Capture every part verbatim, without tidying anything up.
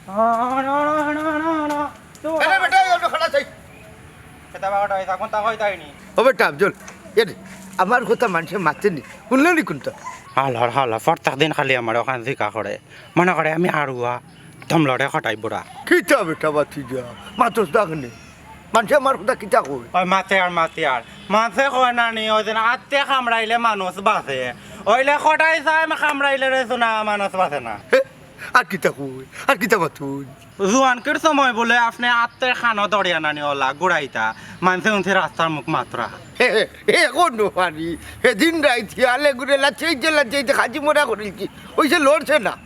আরে বেটা, এই অটো খাড়া চাই। খেতা বাগাটা হইতা, কোনটা হইতাই নি? ও বেটা আফজল, এ রে, আমার কথা মানষে মাতে নি, হুনলে নি কোনটা? হালার হালা, প্রত্যেক দিন খালি আমার ওখান জিকা করে, মনে করে আমি হারুয়া, দমলরে খটাই বুড়া। কিতা বেটা বাতি যা, মাতস দা কেনে? মানষে আমার কথা কিতা কয়? ওই মাতে আর মাতে আর, মানষে কয় না নি, ওই দিন আত্তে কামড়াইলে মানুষ বাঁচে, ওইলে খটাই চাই কামড়াইলে রে সোনা মানুষ বাঁচে না। হে? আর কিতা কই? আর কিতা মাতুন? জুয়ানকির সময় বুলে আপনে আত্তের খানো দরিয়া নানি ওলা ঘুরাইতা, মানষে উনছে রাস্তার মুখ মাতরা। হে, হে, হে, কোন পানি? হেদিন রাইত হিয়ালে ঘুরে লাচাইতে লাচাইতে খাজি মরা করিলছি, ওই যে লড়ছে না।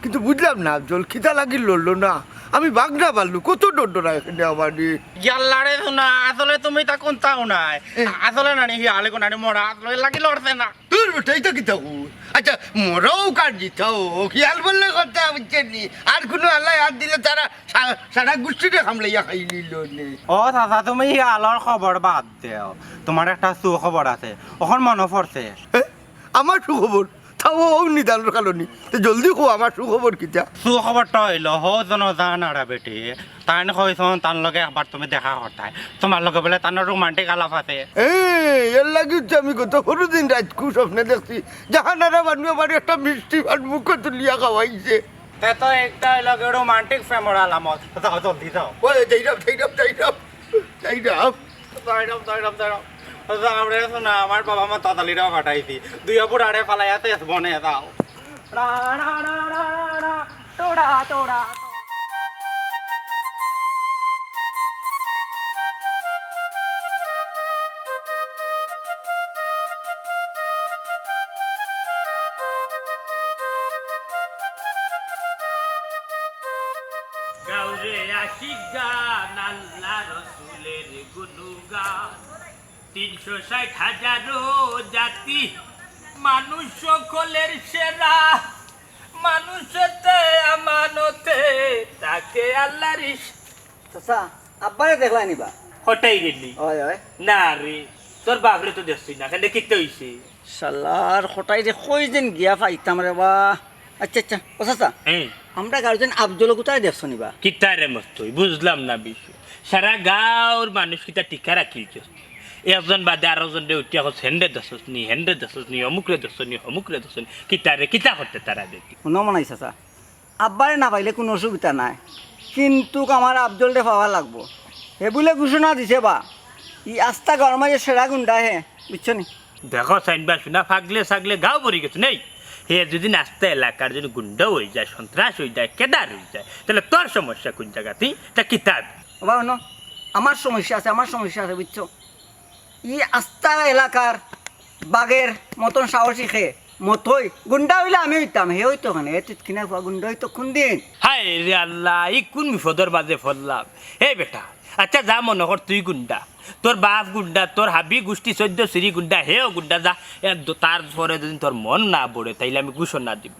কিন্তু বুঝলাম না, জল খিদা লাগি লড়লো না। আমি বাগনা বাড়লু, কত ডর ডরায় এখানে আমারে। ইয়াল্লা রে সোনা, আসলে তুমি তা কোনটাও নাই। এ। আসলে নানি হিয়ালে কোনানি মরা, আসলে লাগি লড়ছে না। দূর বেটা, ইতা কিতা কও? আচ্ছা, মরাও কার জিতাও, খিয়াল বললে কথা বুঝছেন নি? আর কোনো আল্লাহ হাত দিলে তারা সা-, সারা গোষ্ঠীরে খামলাইয়া খাই নিল নে। ও চাচা, তুমি ই আলোর খবর বাদ দেও, তোমার একটা সুখবর আছে, অখন মনো পড়ছে। এ? আমার সুখবর? তাও ও নিদানোর কারণে। তো জলদি কও, আমার সুখবর কিতা? সুখবরটা হইল, হো জন জান আরা বেটি, তাইন কইছন তান লগে একবার তুমি দেখা করতায়, তোমার লগে বলে তান রোমান্টিক আলাপ আছে। এ, এর লাগি তো আমি গত পরশু দিন রাইত খুব স্বপ্নে দেখছি, জাহানারা বানু আমার একটা মিষ্টি ভাত মুখে তুলিয়া খাওয়াইছে। তে তো একটা হইল গিয়া রোমান্টিক প্রেমর আলামত। যাও, জলদি যাও। ওই, যাইরাম, যাইরাম, যাইরাম, যাইরাম। যাইরাম, যাইরাম, যাইরাম। যাও রে সোনা, আমার বাবা মা তাতালিরাও কাটাইছি। দুইয়া বুড়ারে ফালাইয়া শেষ বনে যাও। রা, রা, রা, রা, রা, টোরা, টোরা। গাউরে আশিক গান, আল্লাহ রসুলের গুণগান। তিনশো ষাট হাজারো জাতি, মানুষ সকলের সেরা। মানুষেতে আমানতে তাকে আল্লাহর ইশ- চাচা, আব্বারে দেখলাই নিবা? হটাই গেলি? ওই, ওই। না রে, তোর বাপরে তো দেখছি না, কেন কিতে হইছে? শালার কটাই রে, কই দিন গিয়া পাইতাম রে বা। আচ্ছা, আচ্ছা, ও চাচা, হ্যাঁ। আমরা গার্জেন আফজল কোথায় দেখছো নিবা? কিতা রে মস্তই, বুঝলাম না বিষয়। সারা গাঁওর মানুষ কিতা টিকা রাখিলছস? একজন বাদে আরো জন রে উঠিয়া কস, "হেনরে দছস নি, হেনরে দছস নি, অমুকরে দছস নি, অমুকরে দছস নি।" কিতা রে, কিতা করতে তারা দেখি? হুনো মনাই চাচা, আব্বারে না পাইলে কুনু অসুবিধা নাই, কিন্তুক আমার আফজলরে পাওয়া লাগবো। হে বুলে ঘোষণা দিছে বা, ই আস্তা গাঁওর মাঝে সেরা গুন্ডা হে, বুঝছো নি? দেখো সাইন বা শুনা, ফাগলে সাগলে গাঁও ভরি গেছে নেই। হে যদি আস্তা এলাকার যদি গুন্ডা হই যায়, সন্ত্রাস হই যায়, কেডার হই যায়, তাহলে তোর সমস্যা কোন জায়গাতে? তা কিতাব? বাবা, হুনো, আমার সমস্যা আছে, আমার সমস্যা আছে, বুঝছো? ই আস্তা এলাকার বাঘের মতন সাহসী খে, মতই গুন্ডা হইলে আমি হইতাম, হে হইতো কেনে? হে তিতকিনা ফুয়া গুন্ডা হইতো কোন দিন? হায় রে আল্লাহ, ই কোন বিপদর মাঝে পড়লাম? হে বেটা, আচ্ছা যা মনো কর তুই গুন্ডা, তোর বাপ গুন্ডা, তোর হাবি গুষ্টি চৈদ্দ সিরি গুন্ডা, হেও গুন্ডা, যা। এ দ-, তার পরে যদি তোর মন না পড়ে, তাইলে আমি ঘোষণা দিব।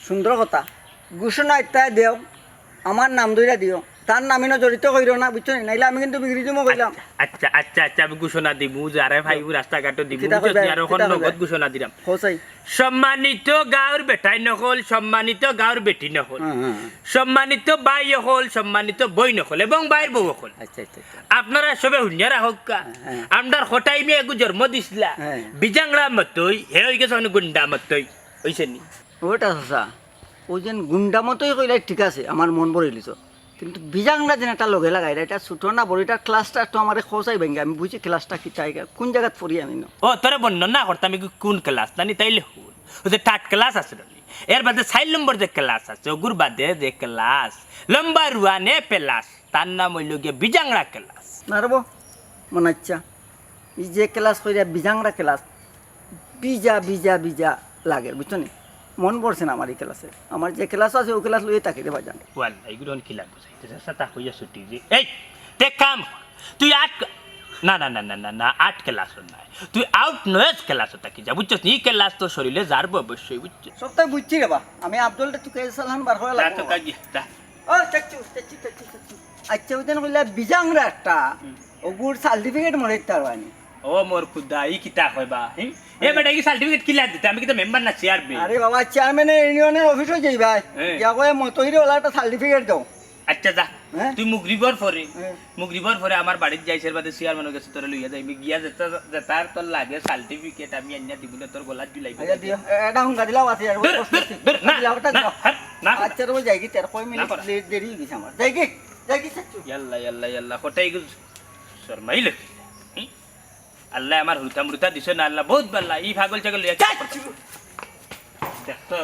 সুন্দর কথা, ঘোষণা ইত্যাদি দেও। আমার নাম ধইরা দিও, তার নাম ইনো জড়িত কইরো না, বুঝছো নি? নাইলে আমি কিন্তু বিগড়ি দিমু কইলাম। আচ্ছা, আচ্ছা, আচ্ছা, আচ্ছা, আমি ঘোষণা দিমু, যারে পাইমু রাস্তাঘাটো দিমু, কিতা বুঝছো নি? কইবা? আর অখন কিতা নগদ কইবা? ঘোষণা দিলাম। কও চাই। সম্মানিত গাঁওর বেটাইন অকল, সম্মানিত গাঁওর বেটিন অকল, হ্যাঁ, হ্যাঁ, হ্যাঁ। সম্মানিত ভাই অকল, সম্মানিত বইন অকল এবং ভাইর বউ অকল, আচ্ছা, আচ্ছা, আচ্ছা। আপনারা সবে হুনিয়া রাখউক্কা। হ্যাঁ, হ্যাঁ। আমরার কটাই মিয়া এগু জন্ম দিছলা, হ্যাঁ। বিজাংরা মতই, হে হই গেছে অনেক গুন্ডা মতই, হইছে নি? ওটা চাচা, ওই যে গুন্ডা মতই কইলাই ঠিক আছে, আমার মন ভরিলিছো। কিন্তু বিজাংরা যেন একটা লগে লাগাই, এটা ছোট না বড়, এটা ক্লাসটা একটু আমারে খোঁচাই ভেঙে, আমি বুঝি ক্লাসটা কিতা, কোন জাগাত পড়ি আমি না। ও, তোরে বর্ণনা করতাম, আমি কোন ক্লাস, জানি তাইলে হুন। ওই যে থার্ড ক্লাস আছে না, এর বাদে চাইর নম্বর যে ক্লাস আছে, ওগুর বাদে যে ক্লাস, লম্বা রুয়ানে প্লাস, তার নাম হইল গিয়ে বিজাংরা ক্লাস। না রে বো, মনে ইচ্ছা। ই যে ক্লাস কইরা বিজাংরা ক্লাস, বিজা, বিজা, বিজা লাগে, বুঝছো নি? মন পড়ছে না আমার ই ক্লাসে। আমার যে ক্লাস আছে, ও ক্লাস লইয়া থাকি রে ভাইজান। ওয়াল্লাহ, এগুলো কি লাগবো? চাইতে চাচা তা কইয়া ছুটি দি। এই, তে কাম কর। তুই আট ক-, না, না, না, আট ক্লাসও নাই। তুই আউট নয়েজ ক্লাসও থাকি যা, বুঝছস নি? ই ক্লাস তোর শরীরে যারবো অবশ্যই, বুঝছস? সব তাই বুঝছি রে বা। আমি আফজলটা তুই কে সালাম বার হয়ে যা লাগবো তো বাবা। কাজে, যা। ও, চাচ্চু, চাচ্চু, চাচ্চু, চাচ্চু। আচ্ছা, ওই দিন কইলা বিজাংরা একটা, হুম। ওগুর সার্টিফিকেট মরে দিতে পারবানি। ও মোর খুদা, ই কিতা কয় বা, হুম? এ বেটা, ই সার্টিফিকেট কিলা দিতে? আমি কিতা মেম্বার না চেয়ারম্যান? আরে বাবা, চেয়ারম্যানের ইউনিয়নের অফিসে যাই ভাই। হ্যাঁ। গিয়া কয় মতহিরে ওলা একটা সার্টিফিকেট দাও। আচ্ছা যা, হ্যাঁ? তুই মুগরিবর পরে, হ্যাঁ। মুগরিবর পরে আমার বাড়িত যাই, এর বাদে চেয়ারম্যানর গেছে তোরে লইয়া যাইমু, গিয়া যেটা যেটার তোর লাগে সার্টিফিকেট আমি আনিয়া দিমু নে, তোর গলাত ঝুলাইমু। আচ্ছা দিও, এ- এটা হুঙ্গা দিলাও আছে আর দূর, কষ্ট দূর, আছে। দূর, না, দিলাও, ওটা না, দিলাও। হাট, না, হাট। আচ্ছা রে, যাই কি তেরো কয় না মিনিট করা। লেট দেরি হয়ে গেছে আমার। যাই কি? যাই কি চাচ্ছু? ইয়াল্লা, ইয়াল্লা, ইয়াল্লা, কটাই গো শরমাইলে। হুম? আল্লাহ আমার হুরুতা মুরুতা দিছে না, আল্লাহ বহুত বাল্লা। ই পাগল ছাগল লইয়া কি করতে? দেখতো।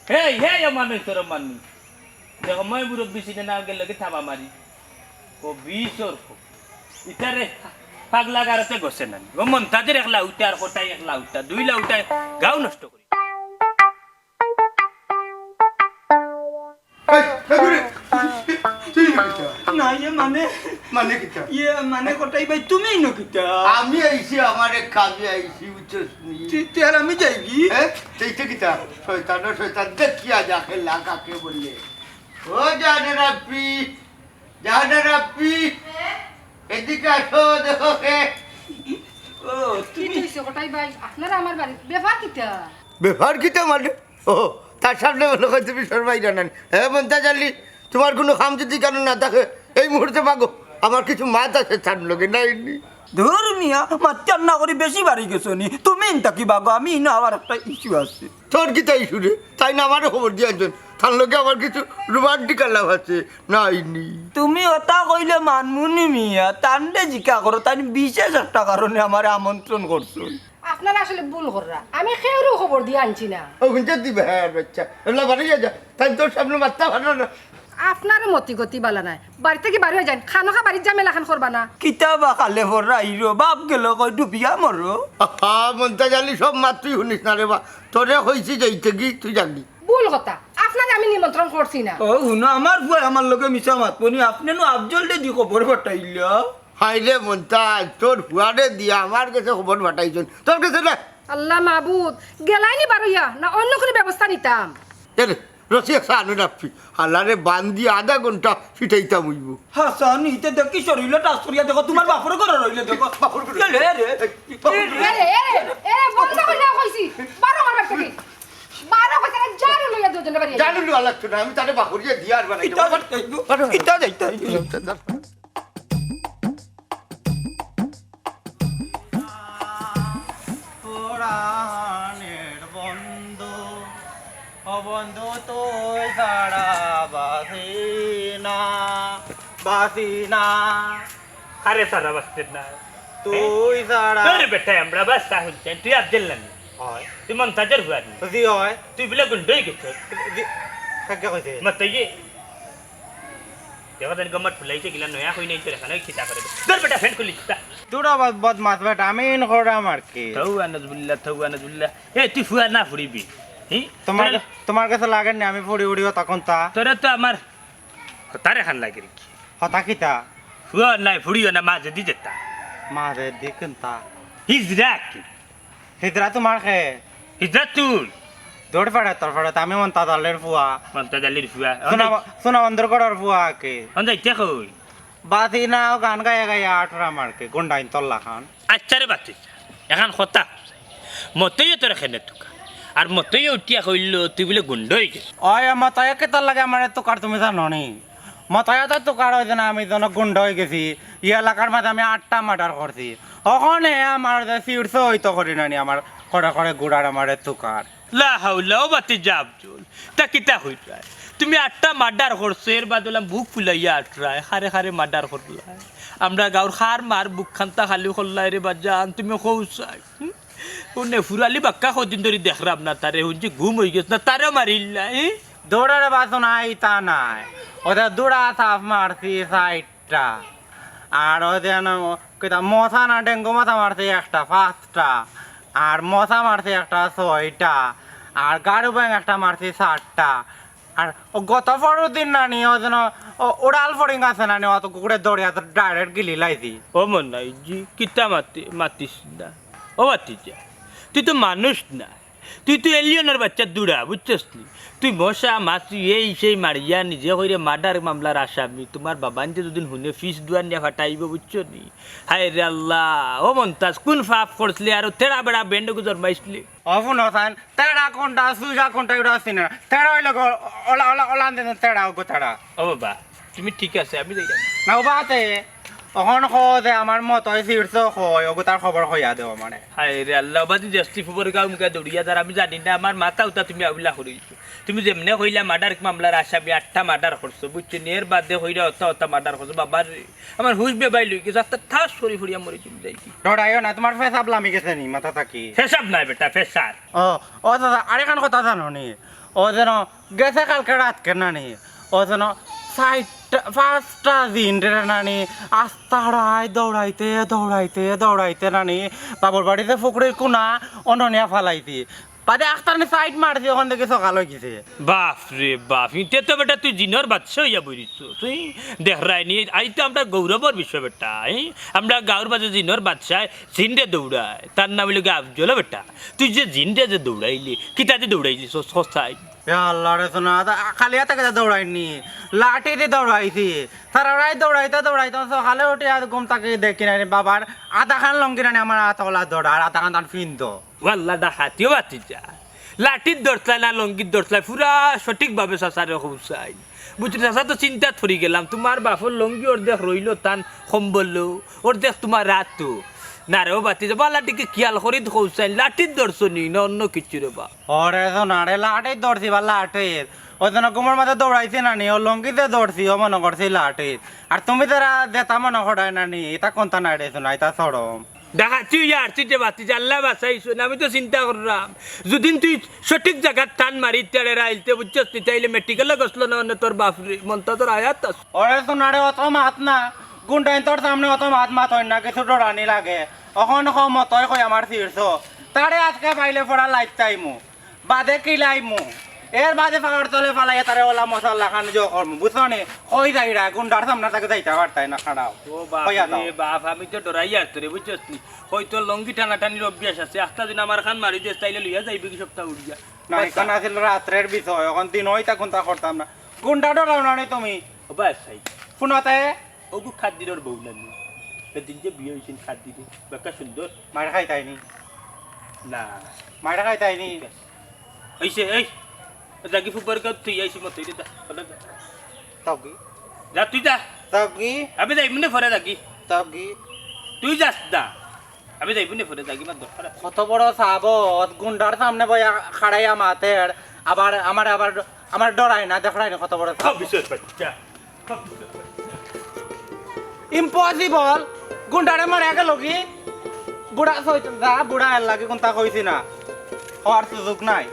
হেই, হেই, ও মানুষ, তোর মানুষ। দেখো, মই মুরব্বী সিনে না গেলে কি থাবা মারি। ও বিশ ওর খো। ইতারে পাগলা গারতে গছে না। ও মন্তাজের এক লাউটা আর কোটাই এক লাউটা। দুই লাউটায় গাও নষ্ট করি। এই, এই, ঘুরে। তুই না কিতা? না, ইয়ে মানে, মানে কিতা? ইয়ে মানে কটাই ভাই, তুমি না কিতা? আমি আইছি, আমার এক কাজে আইছি, বুঝছস নি? তুই, তুই আর আমি যাই কি? হ্যাঁ? তুই তো কিতা? শয়তানর শয়তান, দেখিয়া যাকে লাগাকে বললে। ও জানে রাব্বি, জানে রাব্বি, এদিকে আসো, দেখো কে। ও, কি তুমি হইছে কটাই ভাই? আপনারা আমার বাড়িত ব্যাপার কিতা? ব্যাপার কিতা মানে? ও, তার সামনে মনে হয় তুমি শরমাই জানান। হ্যাঁ, মন্তাজ আলী, তোমার কোনো কাম যদি কেন না থাকে, এই মুহূর্তে মাগো, আমার কিছু মাত আছে তার লগে, নাই নি? ধুর মিয়া, মাত্তার না করি বেশি বাড়ি গেছো নি। তুমি ইনতা কি বাগো, আমি ইনো আবার একটা ইস্যু আছে। তোর কিতা ইস্যু রে? তাই না আমারে খবর দিয়া আনছইন, তার লগে আমার কিছু রোমান্টিক আলাপ আছে, নাই নি? তুমি ওটা কইলে মানমুনি মিয়া, তানরে জিকা করো, তাই বিশেষ একটা কারণে আমারে আমন্ত্রণ করছো। আপনারা আসলে ভুল কররা, আমি কেউরও খবর দিয়া আনছি না। ও, হুনতে দিবে, হ্যাঁ, বাচ্চা। এলা বাড়ি যা, তাই তোর সামনে মাত্তা ভালো না। আপনারও মতি গতি বালা নাই, বাড়িত থাকি বার হয়ে যান, খানোখা বাড়ির ঝামেলা খান করবা না। কিতা বা খালে ফররা ইরো, বাপ গেল কই ডুবিয়া মরো। আহা, মন্তাজ আলী, সব মাত তুই হুনিস না রে বা। তোরে কইছি যাইতে কি, তুই জানি। ভুল কথা, আপনারে আমি নিমন্ত্রণ করছি না। ও হুনো, আমার ফুয়ায় আমার লগে মিছা মাতবো নি, আপনে নু আফজলরে দি খবর পাঠাইলা। হায় রে মন্তাজ, তোর ফুয়ারে দিয়া আমার গেছে খবর পাঠাইছইন, তোর গেছে না। আল্লাহ মাবুদ, গেলাইনি বারইয়া না অন্য কোনো ব্যবস্থা নিতাম। এ রে, রসি একটা আনো রাখবি। হালারে বান্দি আধা ঘন্টা ফিটাইতাম অইবো। হাসান, ইতে দেখি শরীরটা টাচ করিয়া দেখো, তোমার বাপর ঘর রইলে দেখো। বাপর ঘর। এ রে, এ রে। এরে, এরে, এরে, বন্ধ করে দাও কইছি। বারো আমার বাড়ি থাকি। বারো কইছি না, ঝাড়ু লইয়া দুজনে বাড়ি। জানি লওয়া লাগতো না, আমি তারে বাকরিয়া দিয়া আর বানাই ইটা যাইতাই, ইটা যাইতাই। প্রাণের বন্ধু, ও বন্ধু, তুই ছাড়া বাঁচি না, বাঁচি না। আরে সারা বাঁচতে না। তুই ছাড়া তোর বেটায় আমরা বাস্তা হুনছেন, তুই আফজল নানি। হয়। তুই মন্তাজর ফুয়া নি। জি হয়। তুই বলে গুন্ডা অই গেছস। জি। কাকে কইছে? মাতাইয়ে। দেখো তার গমট ফুলাইছে গিলা নয়া কই নাই তোর এখানে কিতা করে। তোর বেটা ফ্যান খুলি কিতা। তোরা বদ-, বদমাস বেটা, আমি ইন করাম আর কি। তৌ আনাজুবিল্লাহ, তৌ আনাজুবিল্লাহ। এ, তুই ফুয়া না ফুড়িবি। হি? তোমার, তোরে, তোমার কাছে লাগে না, আমি ফুড়ি উড়ি হতা কোনটা? তোরে তো আমার হতার এখান লাগে রে কি। হতা কিতা? ফুয়া নাই, ফুড়িও না, মাঝে দি যেতা। মাঝে দি কোনটা? হিজরা কি? হিজরা তোমার খে? হিজরা তুই। দৌড় পাড়ে, তোর পাড়ে, আমি মন্তাজ আলীর ফুয়া। মন্তাজ আলীর ফুয়া। সোনা, সোনা বন্দর করার ফুয়া কে? অন যাইতে কই? বাতি না, ও গান গাইয়া গাইয়া আটরা মারকে, গুন্ডাইন তল্লা খান। আচ্ছা রে বাতি, এখন কথা মতইও তোর খেনে তুকা। আর মতইও উঠিয়া কইল, তুই বলে গুন্ডা অই গেছ। ওই মতয়া কিতার লাগে আমারে তুকার তুমি জানো নি? মতয়া তো তুকার অইছে না, আমি যেন গুন্ডা অই গেছি। ই এলাকার মাঝে আমি আটটা মার্ডার করছি। অখন হে আমার যে শীর্ষ হইতো করি না নি, আমার করে করে গুড়ার আমারে তুকার। লা হাওলা, ও বাতি যা আফজল। তা কিতা কইরায়? তুমি আটটা মার্ডার করছো, এর বাদে অলা বুক ফুলাইয়া আটরায়, খারে খারে মার্ডার করলায়। আমরা গাঁওর খার মার বুক খান্তা খালি করলায় রে বাজান, তুমি কও চাই। হুম? ও নেফুর আলী বাক্কা কদিন ধরি দেখরাম না তারে, হুনছি ঘুম অই গেছে না, তারেও মারিল্লা, হি? দৌড়ারে বাসো না, ইতা নাই। ওদের দুড়া সাফ মারছি সাইডটা। আর ওই যে না, কিতা মশা না ডেঙ্গু মশা মারছি একটা, পাঁচটা। আর মশা মারছি একটা, ছয়টা। আর গাড়ু ব্যাং একটা মারছি, সাতটা। আর ও গত পরশু দিন নানি, ও যেন ও উড়াল ফড়িং আছে নানি, অত কুকুরে দৌড়িয়া তো ডাইরেক্ট গিলি লাইছি। ও মনাই জি, কিতা মাতি-, মাতিস না। ও বাতি যা, তুই তো মানুষ না। তুই তো এলিয়নর বাচ্চা দুরা, বুঝছস নি? তুই মশা, মাছি, এই সেই মারিয়া নিজে কইরে মার্ডার মামলার আসামি। তুমার বাবাইন্তে যুদি হুনে ফিস দুয়ার নিয়া ফাটাইবো, বুঝছো নি? হায় রে আল্লাহ, ও মন্তাজ, কুন পাপ করছলে আর তেড়া বেড়া বেন্ডগু জন্মাইছলে? অ হুনো চাইন, তেড়া কুনটা, সুজা কুনটা, ইটা চিনি না। তেড়া অইলো গো, অলা, অলা, অলা আনতে তেড়া, অগো তেড়া। ও বাবা, তুমি ঠিক আছে, আমি যাইরাম। না, ও বাতে, অখন কও যে আমার মতই ছিড়ছো কই, অগু তার খবর কইয়া দেও আমারে। হায় রে আল্লাহ, বাদি জেস্তি ফুবর গাউ মুখে দৌড়িয়া যার, আমি জানি না, আমার মাথা উতা তুমি আউলা করিছো। তুমি যেমনে কইলা মার্ডার মামলার আসামি, আটটা মার্ডার করছো, বুঝছো নি? এর বাদে কইরা অতা অতা মার্ডার করছো, বাবা রে, আমার হুশ বেবাই লই গেছে, আস্তা ঠাস করি ফড়িয়া মরি তুমি যাই কি। ডরাইও না, তুমার পেশাব লামি গেছে নি মাথা থাকি? পেশাব নায় বেটা, প্রেশার। ও, ও দাদা, আরেকখান কথা জানো নি? ও যেন গেছে কালকে রাইত কেনে নি, ও যেন চাইরটা, পাঁচটা জিনরে নানি, আস্তা রাইত দৌড়াইতে, দৌড়াইতে, দৌড়াইতে নানি, বাবুর বাড়িত ফুকরির কুনা অনো নিয়া ফালাইছি। বাদে আখতার নি সাইড মারছি, অখন দেখি সকাল অই গেছে। বাফ রে বাফ, ইতে তো বেটা তুই জিনর বাদশা অইয়া বইরিছো। তুই দেখরায় নি, আই তো আমরার গৌরবর বিষয় বেটা, এই? আমরার গাউর মাঝে জিনর বাদশায় জিনরে দৌড়ায়, তার নাম অইলো গি আফজল বেটা। তুই যে জিনরে যে দৌড়াইলি, কিতা দি দৌড়াইলি, স-, সস্তায়? এ আল্লাহ রে, সোনা, আদা, খালি আতে কিতা দৌড়াইনি, লাঠি দি দৌড়াইছি। সারা রাইত দৌড়াইতে দৌড়াইতে সকালে উঠি আর ঘুম থাকি দেখি না নি বাবার আধাখান লুঙ্গি নানি আমার আত অলা দৌড়া, আর আধাখান তান ফিন্দো। ও আল্লাহ, ডাকাতিও বাতিজা। লাঠিত ধরছলায় না লুঙ্গিত ধরছলায়, পুরা সঠিকভাবে চাচারে কউছাইন। বুঝছো, চাচা তো চিন্তাত পড়ি গেলাম। তুমার বাফর লুঙ্গি অর্ধেক রইলো তান কম্বলো, অর্ধেক তুমার আতো। না রে ও বাতিজা, বালা টিকে খিয়াল করি কউছাইন, লাঠিত ধরছো নি না অন্য কিচ্ছু রে বা? ওরে সোনা রে, লাঠিত ধরছি বা লাঠিত। ও যেন ঘুমর মাঝে দৌড়াইছে নানি, ও লুঙ্গিতে ধরছি, ও মনো করছি লাঠিত। আর তুমি তারা যেতা মনো করায় নানি, ইতা কুন্তা নায় রে সোনা, ইতা শরম। ডাকাতি অইয়া আরছি রে বাতিজা, আল্লায় বাঁচাইছইন, আমি তো চিন্তা কররাম। যুদিন তুই সঠিক জাগাত টান মারিতে আরে রাইলতে, বুঝছস নি, তাইলে মেডিকেলো গেছলো না, অনে তোর বাফরে, মন্তাজর আয়াত আছে। ওরে সোনা রে, অত মাত না, গুন্ডাইন্তর সামনে অত মাত মাতইন না, কিছু ডরানি লাগে। অখন কও মতই কই আমার ছিড়ছো, তারে আজকে পাইলে ফড়া লাইতাইমু। বাদে কিলাইমু। এর বাদে পাওর তলে ফালাইয়া তারে অলা মশার লাখান জো করমু। বুঝছো নি? কই যাইরা, গুন্ডার সামনে থাকি যাইতা পারতায় না, খাড়াও। ও বাপ কইয়া রে দাও। বাপ, আমি তো ডরাই আর তোরে, বুঝছস নি? হয়তো লুঙ্গি টানাটানির অভ্যাস আছে, আস্তা দিন আমার খান মারি দেস, তাইলে লইয়া যাইবে কি সবটা উড়িয়া। না, বাচ্চা। এখন আছিল রাত্রের বিষয়, এখন দিন অইতা কুন্তা করতাম না। গুন্ডা ডরাও না নি তুমি। ও বাস সাই। শুনতে? ওগু খাদ্দিরর বউ নানি। সেদিন যে বিয়া অইছিল খাদ্দিরে, বেটা সুন্দর। মার খাইতায়নি? না। মার খাইতায়নি? ঠিক আছে। অইছে, এই। যাগি ফুবার গাত তুই আইছি মতো, এটা যা, চলে যা। তাও কি? যা তুই যা। তাও কি? আমি যাইমু নে পরে যাগি। তাও কি? তুই যাস না। আমি যাইমু নে পরে যাগি, আমার দরকার আছে। কত বড় সাবত, গুন্ডার সামনে বইয়া খাড়াইয়া মাতের, আবার আমার, আবার আমার ডরায় না, দেখরায় না কত বড় সাব। খবিসর বাচ্চা। ইম্পসিবল! গুন্ডারে মারা গেল কি? বুড়া সইত-, যা বুড়া এর লাগি কুন্তা কইছি না। হওয়ার সুযোগ নাই।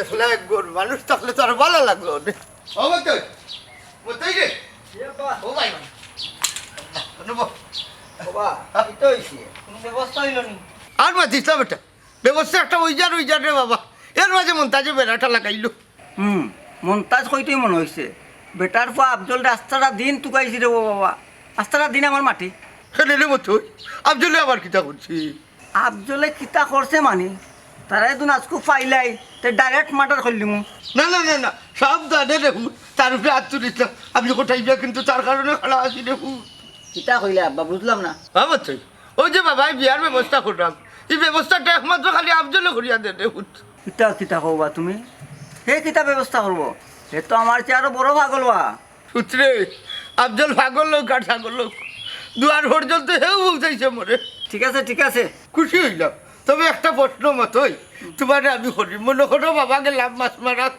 আসলে একজন মানুষ থাকলে তো আর ভালো লাগলো নে। ও মতই, মতই রে। এ বাবা। ও ভাই, ভাই। অনুভব। বাবা, কি তো হইছে? কোনো ব্যবস্থা হইল নি? আর মাতিস না বেটা। ব্যবস্থা একটা ওই যার, ওই যার রে বাবা। এর মাঝে মন্তাজে বেড়াটা লাগাইল। হুম, মন্তাজ কইতেই মনে হইছে। বেটার ফুয়া আফজল রাস্তাটা দিন তুকাইছি রে ও বাবা। রাস্তাটা দিন আমার মাটি। কেনে রে মতই? আফজলে আবার কিতা করছি? আফজলে কিতা করছে মানে? তারাই তো নাচকু পাইলাই, তে direct murder করলিমু। না, না, না, না, সাবধানে রে হুত, তার উপরে হাত তুলিস না। আমি কোথায় গিয়া কিন্তু তার কারণে খাড়া আছি রে হুত। কিতা কইলে আব্বা, বুঝলাম না। হ্যাঁ, বুঝছি। ওই যে বাবা, এই বিয়ার ব্যবস্থা করলাম, এই ব্যবস্থাটা একমাত্র খালি আফজলে করিয়া দে রে হুত। কিতা, কিতা কও বা তুমি? হে কিতা ব্যবস্থা করবো? হে তো আমার চেয়ে আরো বড় পাগল বা। পুত্রে, আফজল পাগল লোক আর ছাগল লোক, দুয়ার পর্যন্ত হেউ পৌঁছাইছে মরে। ঠিক আছে, ঠিক আছে। খুশি হইলাম, তবে একটা প্রশ্ন মতই তোমারে আমি করি। মনে করো বাবা গেলাম মাছ মারাত,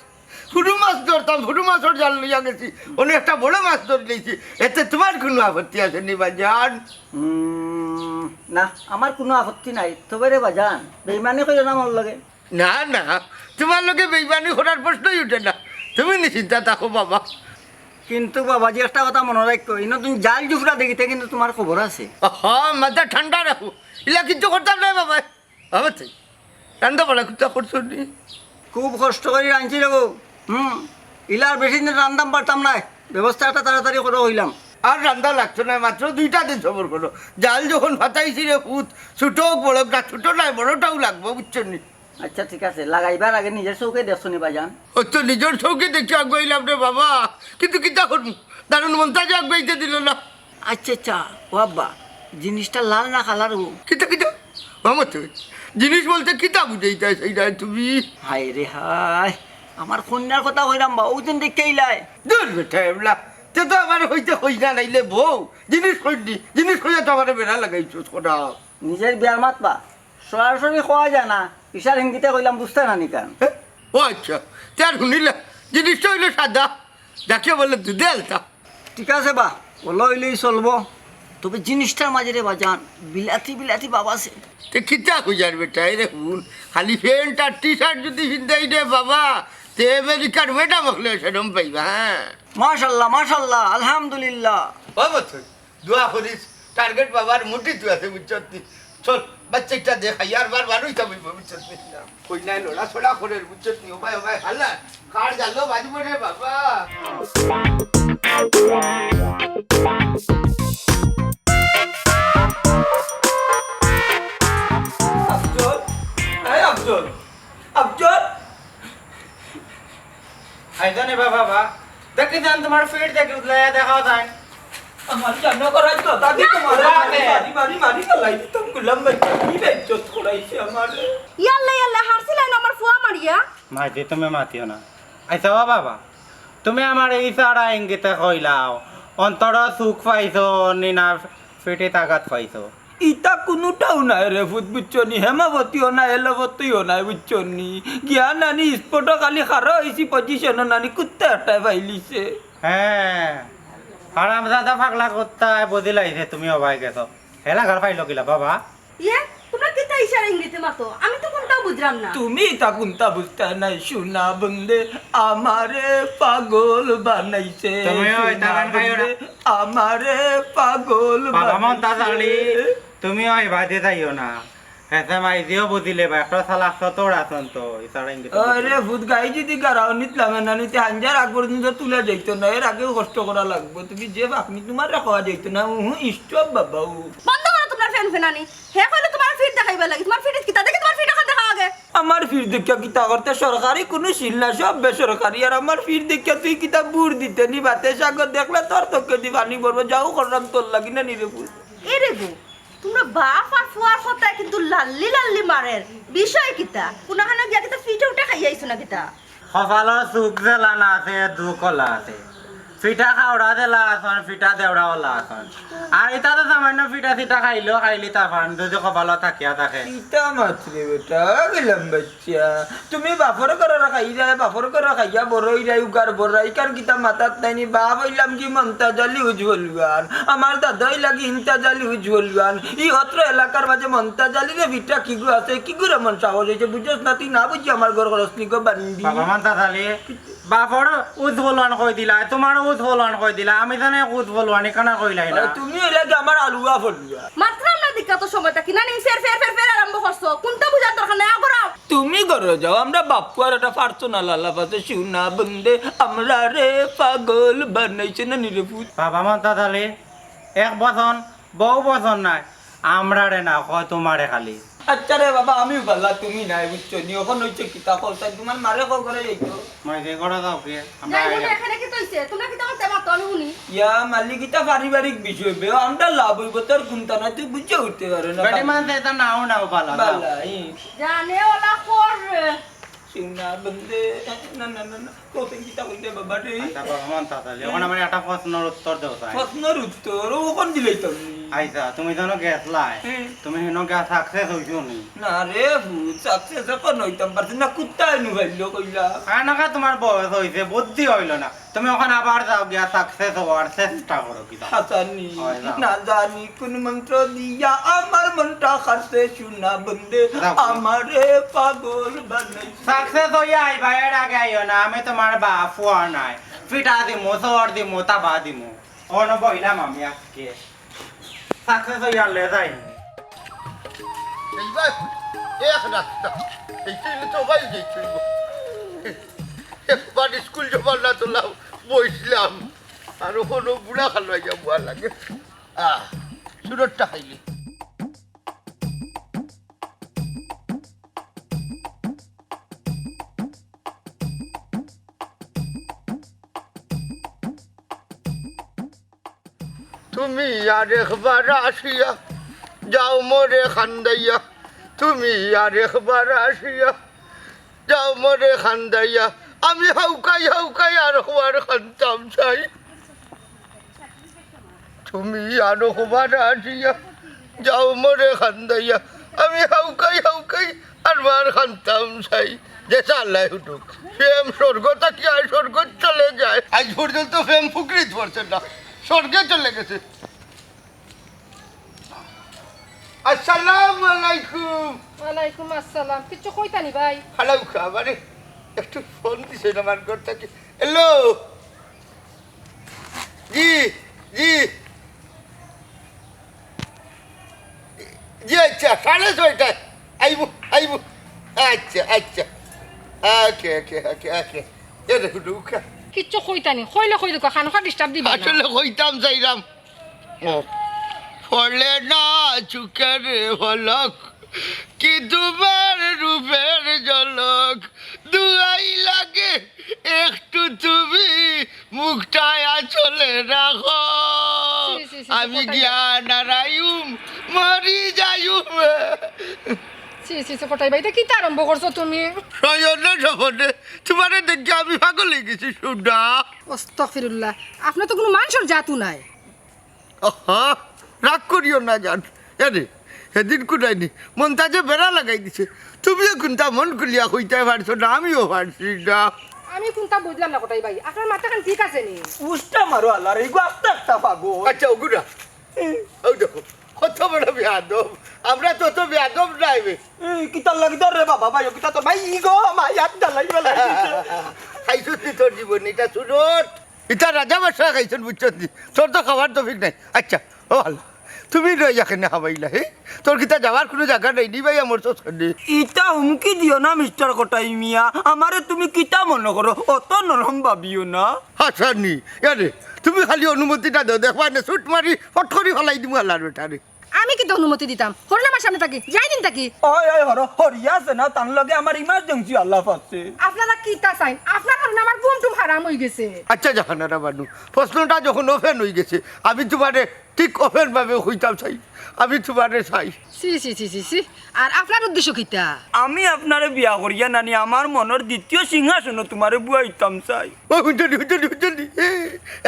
হুরু মাছ ধরতাম, হুরু মাছর জাল লইয়া গেছি, অনে একটা বড় মাছ ধরি লইছি, এতে তোমার কোনো আপত্তি আছে নি বাজান? উম, না, আমার কোনো আপত্তি নাই। তবে রে বাজান, বেইমানি করিও না আমার লগে। না, না, তোমার লগে বেইমানি করার প্রশ্নই উঠে না। তুমি নিশ্চিন্তা থাকো বাবা। কিন্তু বাবাজি, একটা কথা মনে রাখো, ইনো তুমি জাল জুফরা দেখিতে কিন্তু তোমার খবর আছে। হ, মাথা ঠান্ডা রাখো, ইলা কিচ্ছু করতাম নাই বাবা। বাবা তুই রান্দা বাড়া কিতা করছো নি? খুব কষ্ট করি রাঁধছি রে গো। হুম, ইলার বেশি দিন রান্দাম পারতাম না। ব্যবস্থা একটা তাড়াতাড়ি করো হইলাম। আর রান্দা লাগতো নায়, মাত্র দুইটা দিন সবর করো। জাল যখন ফাতাইছি রে পুত, ছোট হোক বড় হোক, না ছোট নায় বড়টাউ লাগবো, বুঝছো নি? আচ্ছা, ঠিক আছে, লাগাইবার আগে নিজর চউখে দেখছো নি ভাইজান? অউ তো নিজর চউখে দেখি আগুয়াইলাম রে বাবা, কিন্তু কিতা করমু, দারুণ মন্তাজে আগুয়াইতে দিলো না। আচ্ছা, আচ্ছা, ও আব্বা, জিনিসটা লাল না কালার ও? কিতা, কিতা? মামা তুই, জিনিস বলতে কিতা বুঝাইতায় সেইটা তুমি? হায় রে হায়, আমার কইন্যার কথা কইরাম বা, অউ দিন দেখে ইলায়। দূর বেটা, এবলা, তে তো আমার কইতে কইনা নাইলে বউ, জিনিস কইনি, জিনিস কইয়া তো আমার বেড়া লাগাইছো, কটা। নিজর বিয়ার মাত বা, সরাসরি কওয়া যায় না, ইশারা ইঙ্গিতে কইলাম, বুঝতায় না নি কেনে? হে? ও আচ্ছা, তে আর হুনিলা, জিনিসটা অইলো সাদা, যাকে বলে দুধে আলতা। ঠিক আছে বা, অলা অইলেই চলবো। তবে জিনিসটার মাঝে রে বাজান, বিলাতি বিলাতি ভাব আছে। তে কিতা কইয়ার বেটা, এই দেখুন, খালি প্যান্ট আর টি-শার্ট যদি পিন্দাই রে বাবা, তে আমেরিকার ম্যাডাম অকলে শরম পাইবা, হ্যাঁ। মাশাল্লাহ, মাশাল্লাহ, আলহামদুলিল্লাহ। বাবা তুই দোয়া করিস, টার্গেট বাবার মুঠিত আছে, বুঝছত নি? চল, বাচ্চাটা দেখ, আর বার বার অইতা বলবো, বুঝছত নি? কইনায় লড়াচড়া করের, বুঝছত নি? ও ভাই, ও ভাই, হাল্লা, কার গেল বাজবো রে বাবা। আফজল, এই আফজল, আফজল। আইজো নি বাবা, বা। দেখি যান তোমার ফিট দেখি উদলাইয়া দেখাও যান। আমার জানো করাই তো, দাদি না। তোমার বাবা। মারি, মারি, মারি, মারি ফালাই দিতাম, গুলাম ভাই, কি বেইজ্জত করাইছে আমারে। ইয়াল্লা, ইয়াল্লা, হারছিলায় না আমার ফুয়া মারিয়া। মাইজি, তুমি মাতিও না। আচ্ছা, ও বাবা, তুমি আমারে ইশারা ইঙ্গিতে কইলাও, অন্তরো সুখ পাইছো নি না ফিটিত আঘাত পাইছো? ইতা কুনুটাও নায় রে পুত, বুঝছো নি? হেমাবতীও নায়, এলবতীও নায়, বুঝছো নি? গিয়া নানি স্পটো খালি খাড়া অইছি, পজিশনো নানি কুত্তা একটায় পাইলিছে। হ্যাঁ, হারামজাদা পাগলা কুত্তায় বুঝিলাইছে তুমি অবায় গেছো। হেলা ঘর পাইলো কিলা বাবা? ইয়ে, তোমরা কিতা ইশারা ইঙ্গিতে মাতো? আমি তো কুনটাও বুঝরাম না। তুমি ইতা কুনটা বুঝতায় নায়, সোনা বন্দে আমারে পাগল বানাইছে। তুমিও ইতা সোনা গান গাইও না। বন্দে আমারে পাগল বাবা মন্তাজ বানাইছে। আলী, তুমিও এই বাদে যাইও না। হেতে মাইজিও বুঝিলে বা, একটা চালাক চতুর আছন তো, ইশারা ইঙ্গিতে আরে বুঝিলে। ভূত গাই যদি গারাও নিতলাম না, নিতে হাঞ্জার আগ পর্যন্ত তুলে যাইতো না, এর আগেও কষ্ট করা লাগবো। তুমি যে বাকনি তোমার রাখা যাইতো না, উহু, স্টপ বাবা, উ। বন্ধ করো তোমরা ফ্যান ফ্যানানি। হে কইলো তোমার ফিট দেখাইবার লাগি, তোমার ফিট কিতা দেখি, তোমার ফিট এখন দেখাও আগে। আমার ফিট দেখিয়া কিতা করতে? সরকারি কুনু সিল না, সব বেসরকারি। আর আমার ফিট দেখিয়া তুই কিতা বুর দিতে নি? বাতে সাগর দেখলে তোর চোখে দি পানি পড়বো। যাও করলাম তোর লাগি না নিরে পুত। এ রে গো, তোমরা বাপ আর ফুয়ার কথায় কিন্তু লাল্লি লাল্লি মারের। বিষয় কিতা? কুনাখানো গিয়া কিতা ফিটে উঠে খাইয়া আইছো না কিতা? কপালো সুখ যেলা না আছে, দুখ ওলা আছে। ফিটা খাওড়া যেলা আছন, ফিটা দেওড়া ওলা আছন। আর ইতা তো সামান্য ফিটা সিটা খাইলেও খাইলি তা পান, যদি কপালো থাকিয়া থাকে। ইতা মাতরে বেটা, গেলাম বাচ্চা। তুমি বাপর ঘরর খাইরায়, বাপর ঘরর খাইয়া বড় অইরায়, উগার বড়, ইকার কিতা মাথাত নাই নি? বাপ অইলাম কি মন্তাজ আলী উজ্জ্বল খান, আমার দাদা অইলা কি ইমতাজ আলী উজ্জ্বল খান। ই অত্র এলাকার মাঝে মন্তাজ আলীরে ফিটা কিগু আছে, কিগুর এমন সাহস অইছে, বুঝছস না? তুই না বুঝি আমার ঘর খরচ নিগো বান্দি। বাবা মন্তাজ আলী, বাপর উজ্জ্বল খান কই দিলা, তোমার উজ্জ্বল খান কই দিলা, আমি জানি উজ্জ্বল খান, ইখান কইলাই না। আরে তুমি অইলা কি আমার আলুয়া ফলুয়া? মাতরাম না দিকা তো সময় থাকি না নি, ফের ফের ফের ফের আরম্ভ করছো। কুনটা বুঝার দরকার নাই, আগরাও। তুমি ঘরো যাও, আমরা বাপ ফুয়ার একটা পার্সোনাল আলাপ আছে, সোনা বন্দে আমরারে পাগল বানাইছে না নিরে পুত। বাবা মন্তাজ আলী, এক বচন, বউ বচন নাই, আমরারে না, কয় তোমারে খালি। আচ্ছা রে বাবা, আমিও বালা, তুমি নাই, বুঝছো নি? অখন অইছে কিতা কও, তাই তোমার মারে কও ঘরে যাইতো। মাইজি ঘরো যাও কি? আমরা যাই বলে আইলাম। এখানে কিতা অইছে? তোমরা কিতা করতে পারতো, আমি হুনি। ইয়া মালিক, ইতা পারিবারিক বিষয় বে, আমরা লাভ অইবো, তোর কুনতা নাই, তুই বুঝে উঠতে পারে না। বেটি মানুষ ইতা নাও নাও বালা, যাও। বালা, ই। জানে ওলা কর। সোনা বন্দে, না, না, না, না। কতদিন কিতা কইতে বাবা রে? আচ্ছা, বাবা মন্তাজ আলী, অখন আমার একটা প্রশ্নর উত্তর দেও চাই। প্রশ্নর উত্তর? ও অখন দিলেই তো আমি। আচ্ছা, তুমি যেন গেছলায়, হুম। তুমি হেন গিয়া সাকসেস অইছো নি? না রে, ভূত, সাকসেস অখন অইতাম পারছি না, কুত্তায় নু পাইলো কইলা। কারণ ওকে তোমার বয়স অইছে, বুদ্ধি অইলো না। তুমি অখন আবার যাও গিয়া সাকসেস অওয়ার চেষ্টা করো কিতা। হাসানি, হয়, যাও। না জানি কোন মন্ত্র দিয়া আমার মনটা খাচ্ছে সোনা বন্দে, যাও। আমারে পাগল বানাই। সাকসেস অইয়া আইবা, এর আগে আইও না, আমি তোমার বাপ ফুয়া নায়। ফিটা দিমু, চড় দিমু, তাবা দিমু। অনো বইলাম আমি আজকে। সাকসেস অইয়া আইলে যাই। এইবার এক রাস্তা। এই তো, এই তো ভাই, এই তো। একবার স্কুল জমা না তোলাও, বইছিলাম। আর অখন বুড়া খালো আইয়া বুয়া লাগে। আহ, সুরতটা খাইলে। তুমি আর একবার আসিয়া যাও মোরে খান্দাইয়া, তুমি আর একবার আসিয়া যাও মোরে খান্দাইয়া, আমি হাউকাই হাউকাই আর একবার খান্তাম চাই। তুমি আর একবার আসিয়া যাও মোরে খান্দাইয়া, আমি হাউকাই হাউকাই আর বার খান্তাম চাই। যেতা আল্লায় হুটুক, প্রেম স্বর্গ থাকি আর স্বর্গ চলে যায়। আজ পর্যন্ত প্রেম ফুকরিত পড়ছে না, স্বর্গে চলে গেছে। আসসালামু আলাইকুম। ওয়ালাইকুম আসসালাম। কিচ্ছু কইতা নি ভাই? হালাউ খা, মানে একটু ফোন দিছে আমার ঘর থাকি। হ্যালো। জি, জি। জি, আচ্ছা, সাড়ে ছয়টায় আইবো, আইবো। আচ্ছা, আচ্ছা। ওকে, ওকে, ওকে, ওকে। এ দেখো, ঢুকা। কিচ্ছু কইতা নি, কইলে কই দেখো, খানোখা ডিস্টার্ব দিবা না। আসলে কইতাম চাইলাম। ও। পড়ে না চোখের পলক, কি তোমার রূপের ঝলক, দুহাই লাগে একটু তুমি মুখটা আঁচলে রাখো। ছি, ছি, ছি, ছি, আমি কটাই ভাই। জ্ঞান হারাইমু, মরি যাইমু। ছি, ছি, ছি, কটাই ভাই, ইটা কিতা আরম্ভ করছো তুমি? শয়নে স্বপনে তোমারে দেখি আমি পাগল অই গেছি, সুডা। আস্তাগফিরুল্লাহ, আপনে তো কুনু মানষর জাতউ নায়। আহা, রাগ করিও না জান। এরে, হেদিন কুনাইনি, মন্তাজে বেড়া লাগাই দিছে। তুমিও কুন্তা মন খুলিয়া কইতায় পারছো না, আমিও পারছি না। আমি কুন্তা বুঝলাম না কটাই ভাই, আপনার মাথাখান ঠিক আছে নি? উষ্টা মারো আল্লাহ রে, ইগু আস্তা একটা পাগল। আচ্ছা, ওগুরা, এই দেখো, কত বড় বেয়াদব। আমরা তো অত বেয়াদব নায় বে। এই, কিতার লাগি ধর রে বাবা, ভাই, কিতা তোর ভাই, ইগো, আমার হাত জ্বালাই বেলাই দিছে। খাইছস নি তোর জীবন, ইটা সুরত। ইটা রাজা বাদশায় খাইছইন, বুঝছস নি? তোর তো খাওয়ার তৌফিক নাই। আচ্ছা, ও আল্লাহ, তুমি রইয়া কেনে খাবাইলা, হে? তোর কিতা যাওয়ার কুনু জাগা নাই নি ভাই, আমার তো সন্দেহ। ইতা হুমকি দিও না, মিস্টার কটাই মিয়া। আমারে তুমি কিতা মনো করো? অত নরম ভাবিও না। হাসানি, এরে, তুমি খালি অনুমতিটা দেও, দেখবায় নে, ছুট মারি, ফট করি ফালাই দিমু আল্লাহর বেটারে। আমি কিতা অনুমতি দিতাম? হরুন আমার সামনে থাকি, যাই দিন থাকি। ওই, ওই, হরো, হরিয়া আছে না, তার লগে আমার emergency আলাপ আছে। আপনারা কিতা চাইন? আপনার কারণে আমার ঘুম টুম হারাম অই গেছে। আচ্ছা, জাহানারা বানু, প্রশ্নটা যখন open অই গেছে, আমি তোমারে ঠিক open ভাবে কইতাম চাই, আমি তোমারে চাই। ছি, ছি, ছি, ছি, ছি। আর আপনার উদ্দেশ্য কিতা? আমি আপনারে বিয়া করিয়া নানি আমার মনর দ্বিতীয় সিংহাসনো তোমারে বওয়াইতাম চাই। ও, হুনছনি, হুনছনি, হুনছনি। এ,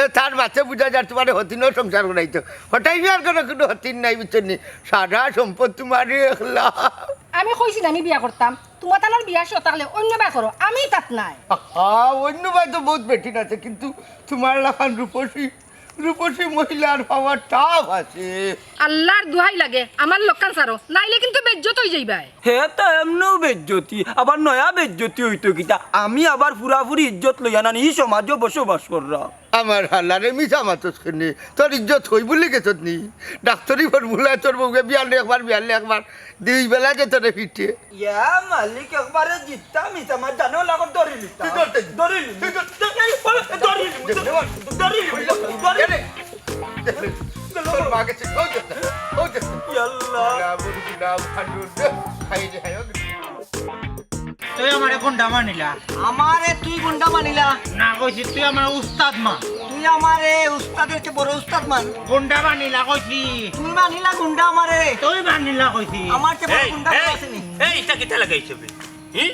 এ, তার মাতে বুঝা যার তোমারে হতিনর সংসার করাইতো। কটাই মিয়ার ঘরো কুনু হতিন নাই, বুঝছনি? সারা সম্পদ তোমারে একলা। আমি কইছি না আমি বিয়া করতাম। তোমার তানোর বিয়া শখ থাকলে অইন্য বায় করো, আমি তাত নাই। আহা, অইন্য বায় তো বউত বেটিন আছে, কিন্তু তোমার লাখান রূপসী রূপসী মহিলার পাওয়া tough আছে। আল্লাহর দোহাই লাগে, আমার লক্ষণ ছাড়ো, নাইলে কিন্তু বেইজ্জত অই যাইবায়। হে তো এমনেউ বেইজ্জতি, আবার নয়া বেইজ্জতি অইতো কিতা? আমি আবার পুরাপুরি ইজ্জত লইয়া নানি ই সমাজো বসবাস কররাম। আমার হালারে মিছা মাতস কেনে? তোর ইজ্জত কই ভুলি গেছত নি? ডাক্তরি formula তোর বউয়ে বিয়ানে একবার, বিয়ানে একবার, দুই বেলা যে তোরে ফিটে। ইয়া মালিক, একবারে জিততাম ইতা, আমার জানো লাগো, ধরি লিতাম। তুই ধরতে দে। ধরি লিমু। তুই ধর-, ধরি লিমু। ধরি লিমু। ধরি লিমু। এরে, তোর মা গেছে, ওই যে, ওই যে। ইয়াল্লা। না, বলবি না, ফাটুর দে। হায় রে, হায় রে। তুই আমারে গুন্ডা মানিলা। আমারে তুই গুন্ডা মানিলা? না কইছি, তুই আমার উস্তাদ মান। তুই আমারে উস্তাদের চেয়ে বড় উস্তাদ মান। গুন্ডা মানিলা কইছি। তুই মানিলা গুন্ডা আমারে। তুই মানিলা কইছি। আমার চেয়ে বড় এই, গুন্ডা এই, কেউ আছে নি? এই, ইটা কিতা লাগাইছো বে? হি?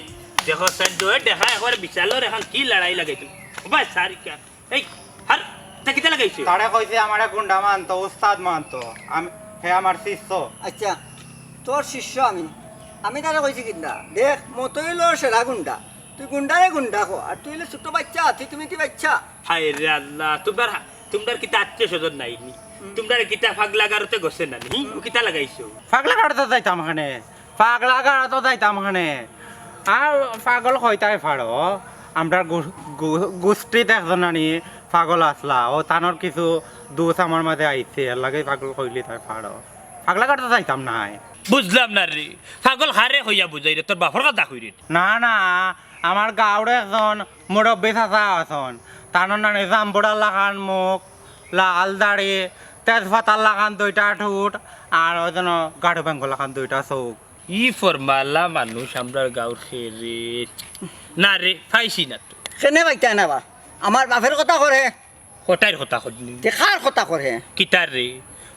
দেখো, সাইড দেখা একবারে বিশালর এখন কি লড়াই লাগাইছো। ও ভাই, সারিকা। এই, হার, ইটা কিতা লাগাইছো? তারে কইছি আমারে গুন্ডা মানতো, উস্তাদ মানতো। আম-, হে আমার শিষ্য। আচ্ছা, তোর শিষ্য আমি। আমি তারে কইছি কিতা? দেখ, মতই অইলো সেরা গুন্ডা। তুই গুন্ডারে গুন্ডা কো, আর তুই অইলে ছোট বাইচ্চা, তুই তুমি কি বাইচ্চা? হায় রে আল্লাহ, তুমরার, তুমরার কিতা আত্মীয় স্বজন নাই নি? হুম। তুমরার কিতা পাগলা গারদে গছে না নি? হুম। ও কিতা লাগাইছো? পাগলা গারদে যাইতাম কেনে? পাগলা গারদে যাইতাম কেনে? আর পাগল কইতায় পারো, আমরার গু-, গু-, গুষ্টিত একজন আনি পাগল আছলা, ও তানর কিছু দোষ আমার মাঝে আইছে, এর লাগি পাগল কইলিতায় পারো। পাগলা গারদে যাইতাম নায়। বুঝলাম না রে, পাগল কারে কইয়া বুঝাইরে, তোর বাপর কথা কইরে? না, না, আমার গাঁওর একজন মুরব্বি চাচা আছইন, তানর নানি জাম্বুরার লাখান মুখ, লাল দাড়ি, তেজপাতার লাখান দুইটা ঠুট, আর ওই যেন গাড়ু বেঙ্গল লাখান দুইটা চউখ। ই ফরমালা মানুষ আমরার গাঁওর কে রে? না রে, পাইছি না তো। কেনে পাইতায় না বা? আমার বাপের কথা করে। কটাইর কথা কর নি? তে কার কথা করে? কিতার রে?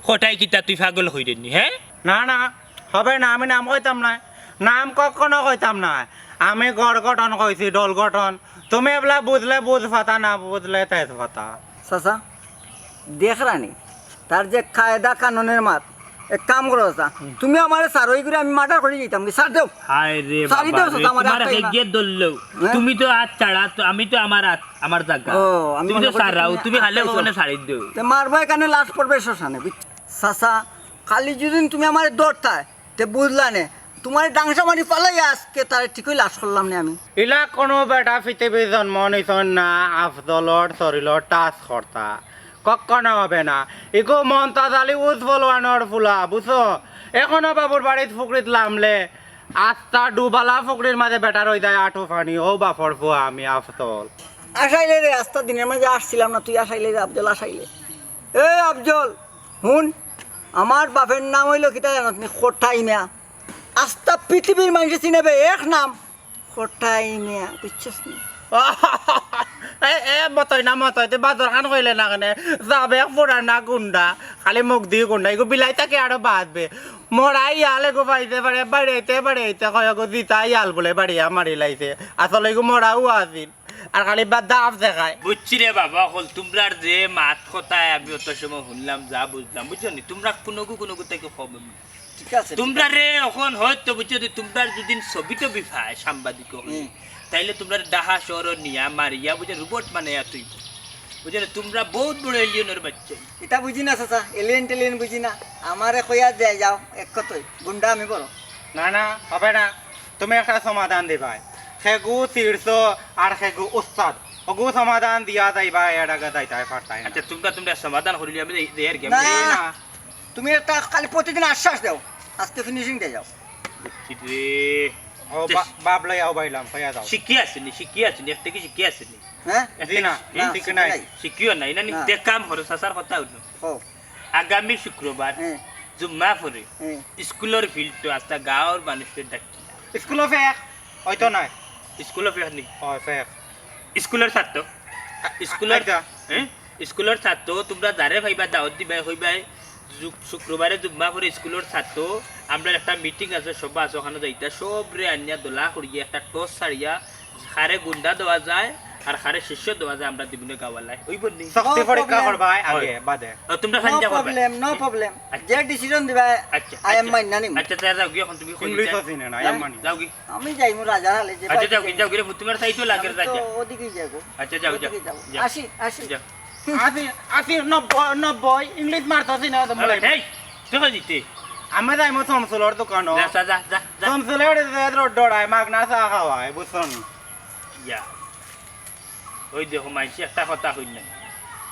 কটাই কিতা তুই পাগল অইরে নি, হে? না, না, হবে না, আমি নাম কইতাম না। নাম কখনো কইতাম না। আমি গড় গঠন কইছি, দল গঠন। তুমি এবলা বুঝলে বুঝ পাতা, না বুঝলে তেজ পাতা। চাচা, দেখরানি, তার যে কায়দা কানুনের মাত, এক কাম করো চাচা, তুমি আমারে ছাড়ো, ইগুরে আমি মার্ডার করি দিতাম, ছাড় দেও। হায় রে ছাড়ি বাবা দেও রে, চাচা, আমারে তোমার আটকাইও না। হেগে ধরলো। হ্যাঁ? তুমি তো আত ছাড়া, তো আমি তো আমার আত, আমার জাগা। ও, আমি তুমি তো মনে করছি ছাড়াও, তুমি তুমি হালে আটকাইছো। ওখানে ছাড়ি দেও। তে মারবো এখানে, লাশ পড়বে শ্মশানে, বুঝ-, চাচা, খালি যদি তুমি আমারে ধরতায়, তে বুঝলা নে, তোমার ডাংসা মারি ফালাই আজকে তারে ঠিকই লাশ করলাম নে আমি। ইলা কোনো বেটা পৃথিবীত জন্ম নিছইন না, আফজলর শরীরর টাচ করতা। কখনো হবে না। ইগু মন্তাজ আলী উজ ফলোয়ানোর ফুলা, বুঝছো? এখনো বাবুর বাড়িত ফুকরিত লামলে, আস্তা ডুবালা ফুকরির মাঝে বেটার অই যায় আটু পানি, ও বাফর ফুয়া আমি আফজল। আসাইলে রে, আস্তা দিনের মাঝে আসছিলাম না, তুই আসাইলে রে আফজল, আসাইলে। এ আফজল, হুন, আমার বাপের নাম অইলো কিতা জানত নি? কটাই মিয়া। আস্তা পৃথিবীর মানষে চিনে বে এক নাম, কটাই মিয়া, বুঝছস নি? এ, এ, মতই না মতই, তুই বাদর খান কইলে না কেনে? যাবে এক পুরানা গুন্ডা, খালি মুখ দিয়ে গুন্ডা, ইগু বিলাই তাকে আরো বাঁচবে। মরা ইয়াল এগু পাইতে পারে, বাড়াইতে বাড়াইতে কয় গো জিতা ইয়াল বলে বাড়িয়া মারি লাইছে। আসলে ইগু মরাও আছিল। আর খালি বা দাঁত দেখায়। বুঝছি রে বাবা, অকল তোমরার যে মাত কথায় আমি অত সময় শুনলাম, যা বুঝলাম, বুঝছো নি? তোমরা কুনুগু কুনুগু থাকি কম না। ঠিক আছে, ঠিক তোমরা আছে। রে অখন হয়তো বুঝছো যে তোমরার যদি ছবি টবি পায় সাংবাদিক অকলে, হুম। তাইলে তোমরা ঢাকা শহর নিয়া মারিয়া বুঝছো রোবট বানাইয়া তুই। বুঝছো না? তোমরা বহুত বড় এলিয়েনর বাচ্চা। ইতা বুঝি না চাচা, এলিয়েন টেলিয়েন বুঝি না। আমারে কইয়া দেয় যাও, এক কথায়, গুন্ডা আমি বড়। না, না, হবে না। তুমি একটা সমাধান দিবায়। খেগু শীর্ষ আর খেগু উস্তাদ। ওগু সমাধান দিয়া যাইবা, এর আগে যাইতায় পারতায় না। আচ্ছা, তোমরা, তোমরা সমাধান করিলে আমি যাই, যাই আর কি। না, না। তুমি একটা খালি প্রতিদিন আশ্বাস দাও, আজকে ফিনিশিং দিয়ে যাও। বুঝছি রে। ও, বা-, বাপ লইয়া উবাইলাম, কইয়া যাও। শিখি আসেনি, শিখি আসেনি, একটা কি শিখি আসেনি? হ্যাঁ? একটা জি না, কি-, না, ঠিক শিখি নাই। নাই। শিখিও নাই, না নি? না। তে কাম করো, চাচার কথা হইলো। ও। আগামী শুক্রবার হ্যাঁ। জুম্মা পরে হ্যাঁ। স্কুলর ফিল্ডো আস্তা গাঁওর মানুষরে ডাকি। স্কুলো ফেক? হয়তো নাই। স্কুলো ফেক নি? ও, ফেক। স্কুলর ছাত্র। স্কুলর, আচ্ছা। হ্যাঁ? স্কুলর ছাত্র, তোমরা যারে পাইবা দাওয়াত দিবায়, কইবায়, জু-, শুক্রবারে জুম্মা পরে স্কুলর ছাত্র, আমরার একটা মিটিং আছে, সভা আছে, ওখানো যাইতা, সবরে আনিয়া দলা করিয়া একটা টস ছাড়িয়া কারে গুন্ডা দেওয়া যায় আর কারে শিষ্য দেওয়া যায়, আমরা দিমুনে গাওয়ালায়। ওই বল নি? শক্তি No পরীক্ষা problem। করবা আগে, হয়। বাদে। ও, তোমরা No সাহায্য করবে। Problem, no problem। আচ্ছা। যে decision দিবা, আচ্ছা, I am আচ্ছা। মাইনা নিমু। আচ্ছা, তে যাওগি অখন তুমি কই ইংলিশ যাইতায়? আছি না, না, যাও, আমি মানি। যাওগি। আমি যাইমু রাজার হালে, যে আচ্ছা, বাড়ি যাওগি, যাইমু। যাওগি রে, তোমার সাইডও লাগে আমি তো রাজা। ওদিকেই যাইবো। আচ্ছা, যাও, ওদিকেই যাও, যাইবো। যাও। আসি, আসি। যাও। আশি, আশি, নব্বই, নব্বই, ইংলিশ মারতাছি না, তো আরে, মনে হয়। এই, তুই কই দিতে? আমি যাইমু শামসুলর দোকানো। যা, যা, যা, যা, যা। শামসুলে ওরে যে রোড ডরায়, মাগনা চা খাওয়ায়, বুঝছো নি? ইয়া। ওই দেখো, মাইনষে একটা কথা কইন না।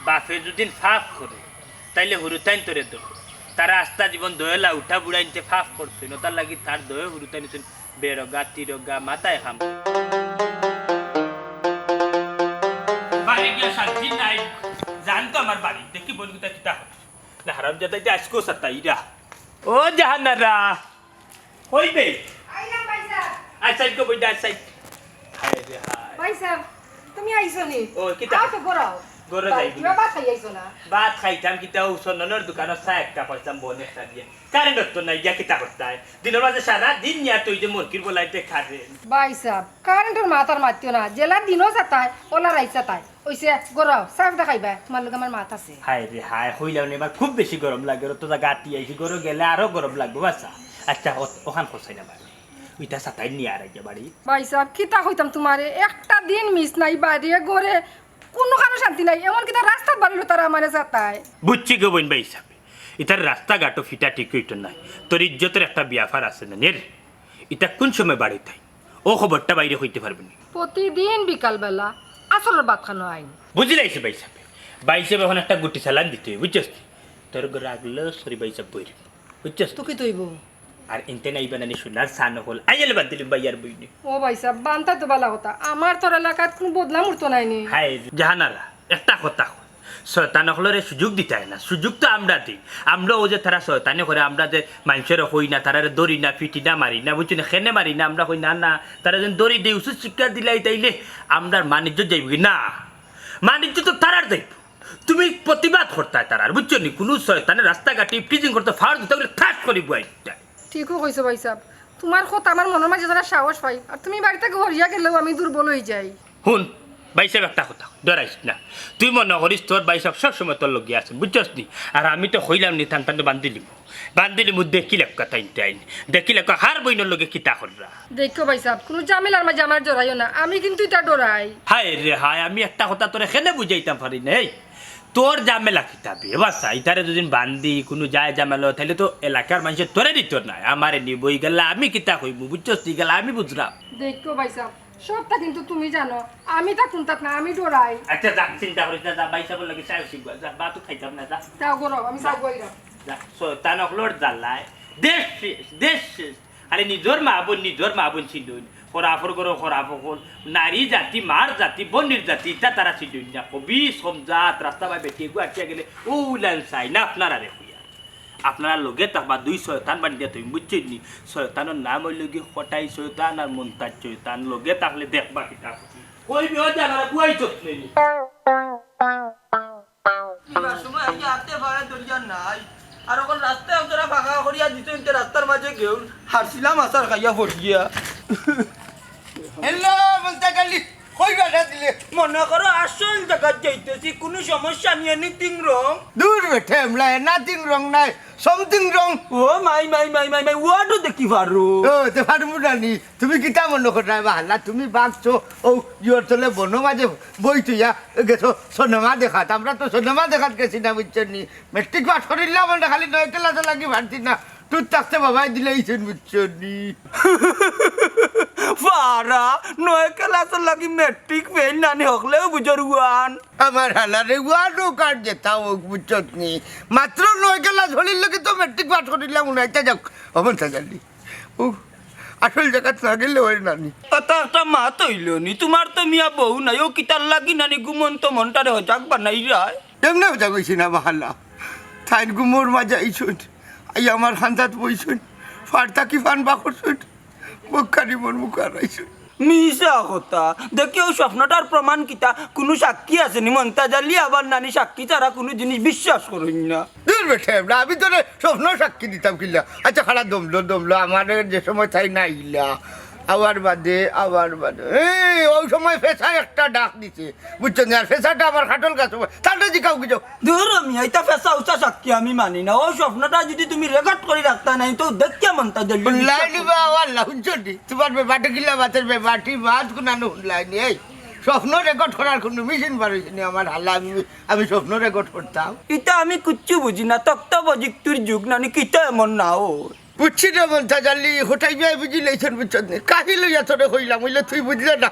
বাপে যদি পাপ করে, তাইলে হুরুতাইন তোরে ধরে। তারা আস্তা জীবন দয়েলা উঠা বুড়াইনতে পাপ করছে, নতার লাগি তার দয়ে হুরুতাইন হইছেন বেরোগা, তিরোগা, মাথায় খাম। বাড়ি গিয়া শান্তি নাই। জান তো আমার বাড়ি, দেখি বলবি তা কিতা হয়। না, হারামজাদা, এটা আজকেও সাতাইরা। ও জাহানারা, কইবে? আইলাম ভাইসাব। আচ্ছা, একটু বইটা, আচ্ছা। হায় রে হায়। ভাইসাব, তুমি আইছো নি? ও, কিতা? আও তো, ঘরো আও। ঘরো যাই। কিবা ভাত খাই আইছো না? ভাত খাইতাম, কিতা ও চন্দনর দোকানো চা একটা খাইতাম, বন একটা দিয়া। কারেন্ট তো নাই, গিয়া কিতা করতায়? দিনর মাঝে সারা দিন নিয়া তুই যে মুরগির বলাইতে কারেন্ট। ভাইসাব, কারেন্টর মাত আর মাতিও না, যেলা দিনও সাতায়, ওলা রাইত সাতায়। ওইছে, ঘরো আও, চা খাইবায়, তোমার লগে আমার মাত আছে। হায় রে হায়, কইলাম না, এবার খুব বেশি গরম লাগে, অত জাগা আটি আইছি, ঘরো গেলে আরো গরম লাগবো, বাচ্চা। আচ্ছা, ও-, ওখান কোথায় না বাড়ি? ওইটা সাতাই নিয়ে আর আইয়া বাড়ি। ভাইসাব, কিতা কইতাম তোমারে, একটা দিন মিস নাই, বাড়িয়ে ঘরে কুনুখানো শান্তি নাই, এমন কিতা রাস্তাত বাড়িলো তারা আমারে সাতায়। বুঝছি গো বইন ভাইসাব, ইতার রাস্তাঘাটও ফিটা ঠিক হইতো নাই, তোর ইজ্জতর একটা ব্যাপার আছে না, নের? ইতা কোন সময় বাড়িত আইন? ও খবরটা বাইরে কইতে পারবে নি। প্রতিদিন বিকালবেলা আসরের ভাত খানো আইন। বুঝি লাইছি ভাইসাব। ভাইসাব এখন একটা গুটি চালান দিতে হইব, বুঝছস নি? তোর ঘরে আগলো সরি ভাইসাব বইরে। বুঝছস? তো কি তৈব? আর ইনতে নাই বানানি সোনার সান হল। আইলে বাদ দিলাম ভাই আর বইনি। ও ভাইসাব, বানতা তো বালা কথা। আমার তোর এলাকাত কোনো বদনাম উঠতো নাই নি। হায়, জাহানারা। একটা কথা কই, শয়তান অকলরে সুযোগ দিতায় না, সুযোগ তো আমরা দেই। আমরা অউ যে তারা শয়তানি করে, আমরা যে মানষরে কই না, তারারে ধরি না, পিটি না, মারি না, বুঝছো নি? কেনে মারি না, আমরা কই না, না, তারা যেন ধরি দেই, উচিত শিক্ষা দিলাই, তাইলে আমরার মান ইজ্জত যাইবো কি? না, মান ইজ্জত তো তারার যাইবো। তুমি প্রতিবাদ করতায় তারার, বুঝছো নি? কুনু শয়তানে রাস্তাঘাটে ইফটিজিং করতে ফাড় দিতা, অইলে ঠাস করি বুয়াই দিতায়। ঠিকউ কইছো ভাইসাব, তুমার কথা আমার মনর মাঝে যারা সাহস পাই, আর তুমি বাড়ি থাকি হরিয়া গেলেও আমি দুর্বল অইযাই। হুন, ভাইসাব, একটা কথা, ডরাইস না। তুই মনো করিস তোর ভাইসাব সবসময় তোর লগে আছইন, বুঝছস নি? আর আমি তো কইলাম নি, তান তান বান্ধিলিমু, বান্ধিলিমু, দেখিলাউক্কা তাইন তাইন, দেখিলাউক্কা কার বইনর লগে কিতা কররা। দেখো ভাইসাব, কুনু ঝামেলার মাঝে আমারে জড়াইও না, আমি কিন্তু ইতা ডরাই। হায় রে হায়, আমি একটা কথা তোরে কেনে বুঝাইতাম পারি না। এই, তোর ঝামেলা কিতা বে? বাছা, ইতারে যদি বান্ধি কুনু যায় ঝামেলা, তাইলে তো এলাকার মানষে তোরে নিতো নায়, আমারে নিবো। ইগেলা আমি কিতা কইমু, বুঝছস? ইগেলা আমি বুঝরাম। দেখো ভাইসাব, সবটা কিন্তু তুমি জানো, আমি তা কুনতাত না, আমি ডরাই। আচ্ছা, যা, চিন্তা করিস না, যা, ভাইসাবর লগে চা খাইয়া যা, ভাত তো খাইতাম না, যা। যাও গো, আমি যাও গো, যা। যা, শয়তান অকলর জ্বালায় দেশ শেষ, দেশ শেষ। আরে নিজর মা বইন, নিজর মা বইন চিনইন। খরাফর ঘরো খরাফ অকল। নারী জাতি, মার জাতি, বইনর জাতি, ইতা তারা চিনইন না। কবি সমজাত, রাস্তা বায় বেটি এগু আটিয়া গেলে, অউ লাইন চাই না আপনারারে কইয়া। আপনারা লগে থাকবা, দুই শয়তান বান্ধিয়া থইমু, বুঝছইন নি? শয়তানর নাম অইলো গি কটাই শয়তান আর মন্তাজ শয়তান। লগে থাকলে দেখবা কিতা করি। কইবি, "ও যে আমার বুয়াই চোখ নেই।" ইবার সময় আইয়া আতে পারে দরিয়া নাই। আর অখন রাস্তা একজরা ফাঁকা করিয়া দিছইন, তে রাস্তার মাঝে গেউর হারছিলাম আছাড় খাইয়া পড়িয়া। হ্যালো, বলতে গেলি, কই বেটা দিলে? মনো করো আসল জাগাত যাইতেছি, কুনু সমস্যা নি, anything wrong? দূর বেটা, এমলা nothing wrong নাই, something wrong। ও মাই, মাই, মাই, মাই, মাই, ওয়ার্ডও দেখি পারো। ও, তে পারমু না নি। তুমি কিতা মনো কররায় বাহালা? তুমি ভাবছো, অউ ইয়র তলে বনো মাঝে বই থইয়া গেছো সিনেমা দেখাত। আমরা তো সিনেমা দেখাত গেছি না, বুঝছো নি? মেট্রিক পাস করিলাম, আমরা খালি নয় ক্লাসর লাগি পারছি না। তুই থাকতে বাবায় দিলাইছইন, বুঝছো নি? পারা, নয় ক্লাসর লাগি মেট্রিক ফেইল নানি হকলেও বুঝর ওয়ান। আমার হালারে ওয়ানও কার যেতা অউক, বুঝছো নি? মাত্র নয় ক্লাস হলির লগে তো মেট্রিক পাস করিলাম, উনাইতে যাউক। অমন থাকালি। ও, আসল জাগাত না গেলে অয় নানি। অতা একটা মাত অইলো নি, তুমার তো মিয়া বউ নাই, অউ কিতার লাগি নানি ঘুমন্ত মনটারে হজাগ বানাইরায়? এমনে হজাগ অইছি না বাহালা। তাইন ঘুমর মাঝে আইছইন, আইয়া আমার কান্দাত বইছইন, ফাড় থাকি ফান বার করছইন, মুখখানি মোর মুখো হারাইছইন। মিছা কথা। দেখি অউ স্বপ্নটার প্রমাণ কিতা? কুনু সাক্ষী আছে নি? মন্তাজ আলী আবার নানি সাক্ষী ছাড়া কুনু জিনিস বিশ্বাস করইন না। দূর বেটা, এবলা আমি তোরে স্বপ্ন সাক্ষী দিতাম কিলা? আচ্ছা, খাড়া দমলো, দমলো, আমারে যে সময় তাইন আইলা, আওয়ার বাদে, আওয়ার বাদে, এই, অউ সময় ফেছা একটা ডাক দিছে, বুঝছো নি? আর ফেছাটা আমার খাটল গাছ, তারে জিকাও কি যাও। দূর মিয়া, ইতা ফেছা উচা সাক্ষী আমি মানি না। অউ স্বপ্নটা যদি তুমি রেকর্ড করি রাখতা নায়, তো দেখিয়া মন্তাজ আলী হুনলায় নি বা, ও আল্লাহ, হুনছো নি? তুমার বেবাটি কিলা মাতের, বেবাটি মাত কুনানো হুনলায় নি? এই, স্বপ্ন রেকর্ড করার কুনু মেশিন বার অইছে নি আমার হালা? আমি, আমি স্বপ্ন রেকর্ড করতাম? ইতা আমি কুচ্ছু বুঝি না, তক্ত প্রযুক্তির যুগ নানি, কিতা এমন না অয়। বুঝছি রে মন্তাজ আলী, হটাই বিয়ায় বুঝি লইছইন, বুঝছস নি? কাহি লইয়া তোরে কইলাম, অইলে তুই বুঝলে না।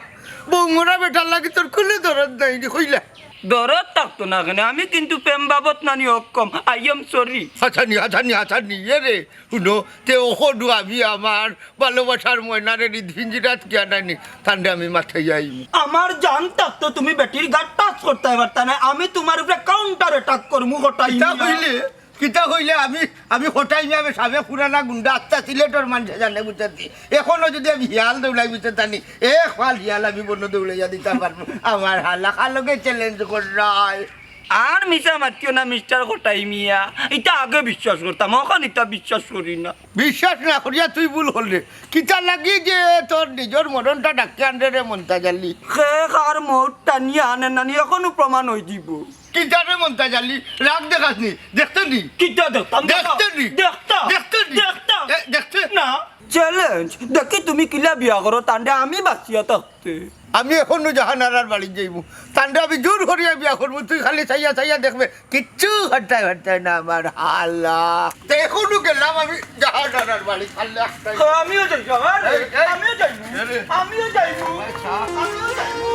বউ মরা বেটার লাগি তোর কুনু দরদ নাই নি, কইলা। দরদ থাকতো না কেনে? আমি কিন্তু প্রেম বাবদ নানি অক্ষম। I am sorry। হাছানি, হাছানি, হাছানি, এ রে, হুনো, তে অখনু আমি আমার ভালোবাসার ময়নারে হৃদপিঞ্জিরাত গিয়া নানি, তানরে আমি মাতাইয়া আইমু। আমার জান থাকতো তুমি বেটির গাত touch করতায় পারতায় নায়, আমি তুমার উপরে counter attack করমু, কটাই কিতা কইলে? কিতা কইলে? আমি, আমি কটাই মিয়া, আমি সাবেক পুরানা গুন্ডা, আস্তা সিলেটর মানষে জানে, বুঝছস নি? অখনো যদি আমি হিয়াল দৌড়াই, বুঝছস নি? এক ফাল হিয়াল আমি বনো দৌড়াইয়া দিতাম পারমু। আমার হালা খালকে challenge কররায়। আর মিছা মাতিও না, মিস্টার কটাই মিয়া। ইতা আগে বিশ্বাস করতাম, অখন ইতা বিশ্বাস করি না। বিশ্বাস না করিয়া তুই ভুল করলে। কিতা লাগি যে তোর নিজর মরণটা ডাকিয়া আনরে রে মন্তাজ আলী? কে কার মউত টানিয়া আনে নানি, অখনউ প্রমাণ অইযিবো। কিতা রে মন্তাজ আলী, রাগ দেখাস নি? দেখতে নি? কিতা দেখতাম? দেখতে নি? দেখতা? দেখতে নি? দেখতা? এ, দেখতে? না। Challenge, দেখি তুমি কিলা বিয়া করো, তানরে আমি বাচিয়া থাকতে। আমি অখনউ জাহানারার বাড়িত যাইমু। তানরে আমি জোর করিয়া বিয়া করমু, তুই খালি চাইয়া চাইয়া দেখবে, কিচ্ছু করতায় পারতায় না আমার হালা। তে অখনউ গেলাম আমি জাহানারার বাড়িত, আল্লাহ। হ্যাঁ, আমিও যাইমু, হ্যাঁ, এই, এই। আমিও যাইমু, আরে। আমিও যাইমু, আচ্ছা। আমিও যাইমু।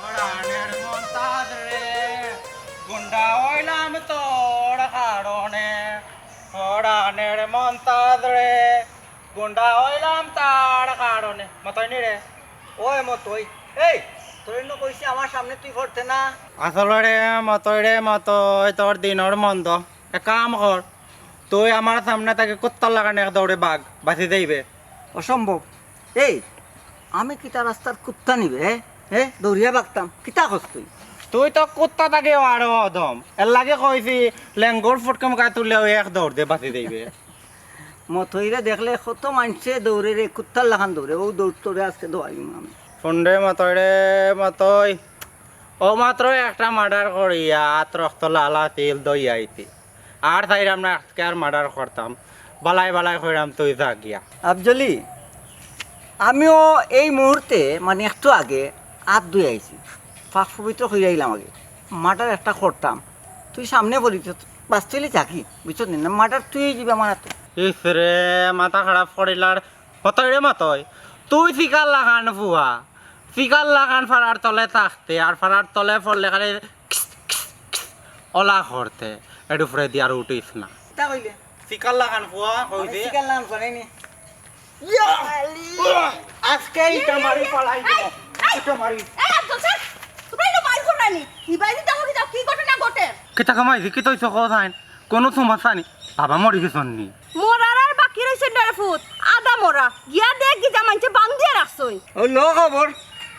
পরাণের মন্তাজ রে, গুন্ডা অইলাম তোর কারণে। গুন্ডা অইলাম তার কারণে। মতই নি রে? ওই মতই, এই, তোরে নু কইছি আমার সামনে তুই পড়তে না। আসলে রে মতই, রে মতই, তোর দিনর মন্দ। এক কাম কর, তুই আমার সামনে থাকি কুত্তার লাখান এক দৌড়ে ভাগ, বাচি যাইবে। অসম্ভব। এই, আমি কিতা রাস্তার কুত্তা নি বে, হে? হে? দৌড়িয়া ভাগতাম। কিতা কস তুই? তুই তো কুত্তা থাকিও আরো অদম। এরলাগি কইছি, লেঙ্গুর ফুটকে মুখা তুললে ওই এক দৌড় দে বাচি যাইবে। মতইরে দেখলে কত মানষে দৌড়ে রে, কুত্তার লাখান দৌড়ে, অউ দৌড় তোরে আজকে দৌড়াইমু আমি। হুন রে মতই রে মতই, অউ মাত্র একটা মার্ডার করিয়া আত রক্ত লালা তিল দই আইতি। আর চাইরাম না আজকে আর মার্ডার করতাম। বালাই বালাই কইরাম তুই যা গিয়া। আফজলি, আমিও এই মুহূর্তে মানে একটু আগে আত ধুই আইছি, পাক পবিত্র কইরা আইলাম আগে। মার্ডার একটা করতাম, তুই সামনে বলি তো, বাঁচতে হইলে যা কি, বুঝছত নি? না মার্ডার তুই অই যিবে আমার আতো। ইস রে, মাথা খারাপ করিলার। মতই রে মতই, তুই ফিকার লাখান ফুয়া, ফিকার লাখান ফাড়ার তলে থাকতে আর ফাড়ার তলে পড়লে খালি খিস, খিস, খিস অলা করতে, এর উপরে দি আর উঠিস না। তা কইলে? ফিকার লাখান ফুয়া, কই আমি দে। ফিকার লাখান ফুয়া নাইনি। ইয়া! আজকে ইটা মারি ফালাই দিমু। এই, এই, ইটা মারি। এই, আব্দুল স্যার, তোমরা ইনো মারি কররানি। নিবাই দিতে হবে যাও, কি ঘটনা ঘটে? কিতা কামাইছি, কিতা অইছে কও চাইন? কোনো সমস্যা নি? বাবা মরি গেছন নি? মরার আর বাকি রইছে না রে ফুত, আধা মরা। গিয়া দেখ গি যা মানষে বান্ধিয়া রাখছইন। ও ল খবর,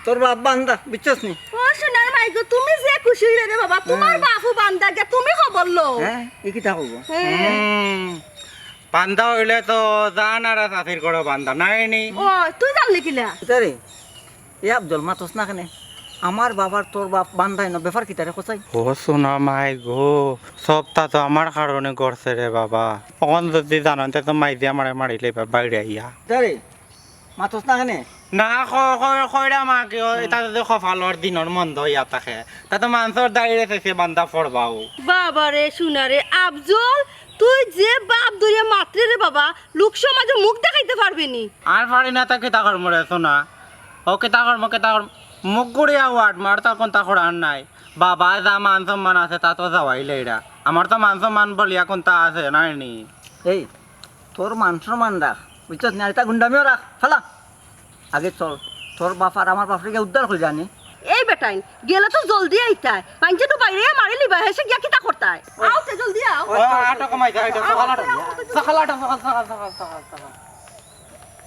তোর বাপ বান্দা, বুঝছস নি? ও সোনার মাই গো, তুমি যে খুশি অইলে রে বাবা, তোমার হুম। বাপও বান্দা, গিয়া তুমি খবর লও। হ্যাঁ, ই কিতা কইব? হ্যাঁ। হুম। বান্দা অইলে তো জান আর চাচির ঘরো বান্দা, নায় নি? ও, তুই জানলি কিলা? কিতা রে? এ আফজল, মাতস না কেনে? আমার বাবার তোর বাপ বান্দায় না, ব্যাপার কিতা রে কছাই? ও সোনা মাই গো, সবটা তো আমার কারণে ঘটছে রে বাবা। অখন যদি জানইন তে তো মাইজি আমারে মারিলাইবা বাইরে আইয়া। কিতা রে? মাতস না কেনে? না, ক-, ক-, কইরা মা কি, ও, এটা যদি কপালর দিনর মন্দ অইয়া থাকে, তা তো মানষর দাড়িরে শেষে বান্দা পড়বাউ। বাবা রে, সোনা রে, আফজল, তুই যে বাপ ধরিয়া মাতরে রে বাবা, লোক সমাজে মুখ দেখাইতে পারবি নি। আর পারি না, তা কিতা করমু রে সোনা? ও কিতা করমু, কিতা করমু? মুখ গুড়িয়া ওয়াট মার, তো কোনটা করার নাই। বাবা যা মান সম্মান আছে, তা তো যাওয়াই লইরা। আমার তো মান সম্মান বলিয়া কোনটা আছে, নাই নি? এই, তোর মান সম্মান রাখ, বুঝছস নি? আর এটা গুন্ডামিও রাখ, ফালা। আগে চল, তোর বাপ আর আমার বাপরে গিয়া উদ্ধার করি আনি। এই বেটাইন, গেলে তো জলদি আইতায়। মাইনষে তো বাইরে মারিলিবা, হেষে গিয়া কিতা করতায়? আও তে, জলদি আও। ও, আটো কমাই যা, আটো, সকাল আটো। সকাল আটো, সকাল, সকাল, সকাল, সকাল, সকাল।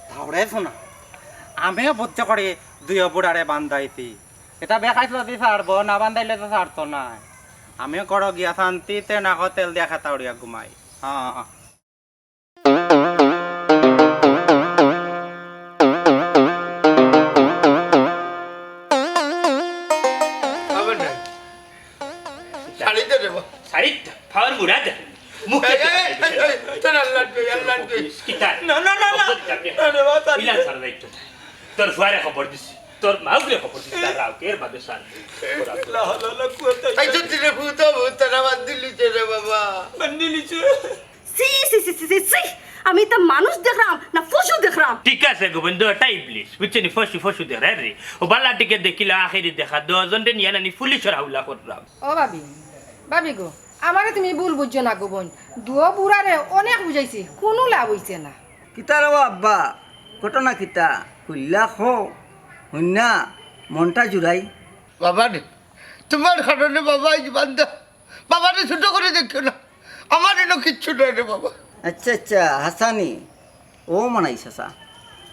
তাহলে শোনা, আমিও বুদ্ধি করি দুইও বুড়ারে বান্ধাইছি। এটা বেখাইছ দি ছাড়বো, না বান্ধাইলে তো ছাড়তো না। আমিও ঘরো গিয়া শান্তিতে নাকো তেল দিয়া খেতা উড়িয়া ঘুমাই। হ্যাঁ, হ্যাঁ। আবার নাই। শাড়ি দে রে বা। শাড়ি দে, ফাওয়ার মুড়া দে। মুখে এই, দে। এই, এই, এই, তোর আল্লাহ দে, আল্লাহ দে। কিতা? না, না, না, না। খবর দিতাম রে। না রে বা, শাড়ি ইলান দে। সারা দায়িত্ব। তোর ফুয়ারে খবর দিছি, তোর মাউগরে খবর দিছি, তার রাউকে এর বাদে সার। এই, লা হাওলা ওয়ালা কুওয়াতা ইল্লা এই তো তিনে ভূত, ভূত, তারা বান্ধিলিছে রে বাবা। বান্ধিলিছে। ছি, ছি, ছি, ছি, ছি, ছি। আমি ইতা মানুষ দেখরাম না পশু দেখরাম? ঠিক আছে গো বন্ধু, এটা ইবলিশ, বুঝছো নি? পশু, পশু দেখরা রে। ও বালা টিকে দেখিলা আখেরি দেখা, দশ জনরে নিয়া নানি পুলিশর হাওলা কররাম। ও ভাবি, ভাবি গো, আমারে তুমি ভুল বুঝছো না গো বইন। দুও বুড়ারে অনেক বুঝাইছি, কুনু লাভ অইছে না। কিতা রে আব্বা, ঘটনা কিতা? খুলিয়া কও, হুনিয়া মনটা জুড়াই। বাবা রে, তোমার কারণে বাবা আইজ বান্দা। বাবারে ছোট করি দেখিও না, আমার ইনো কিচ্ছু নাই রে বাবা। আচ্ছা, আচ্ছা, হাসানি, ও মানাই চাচা,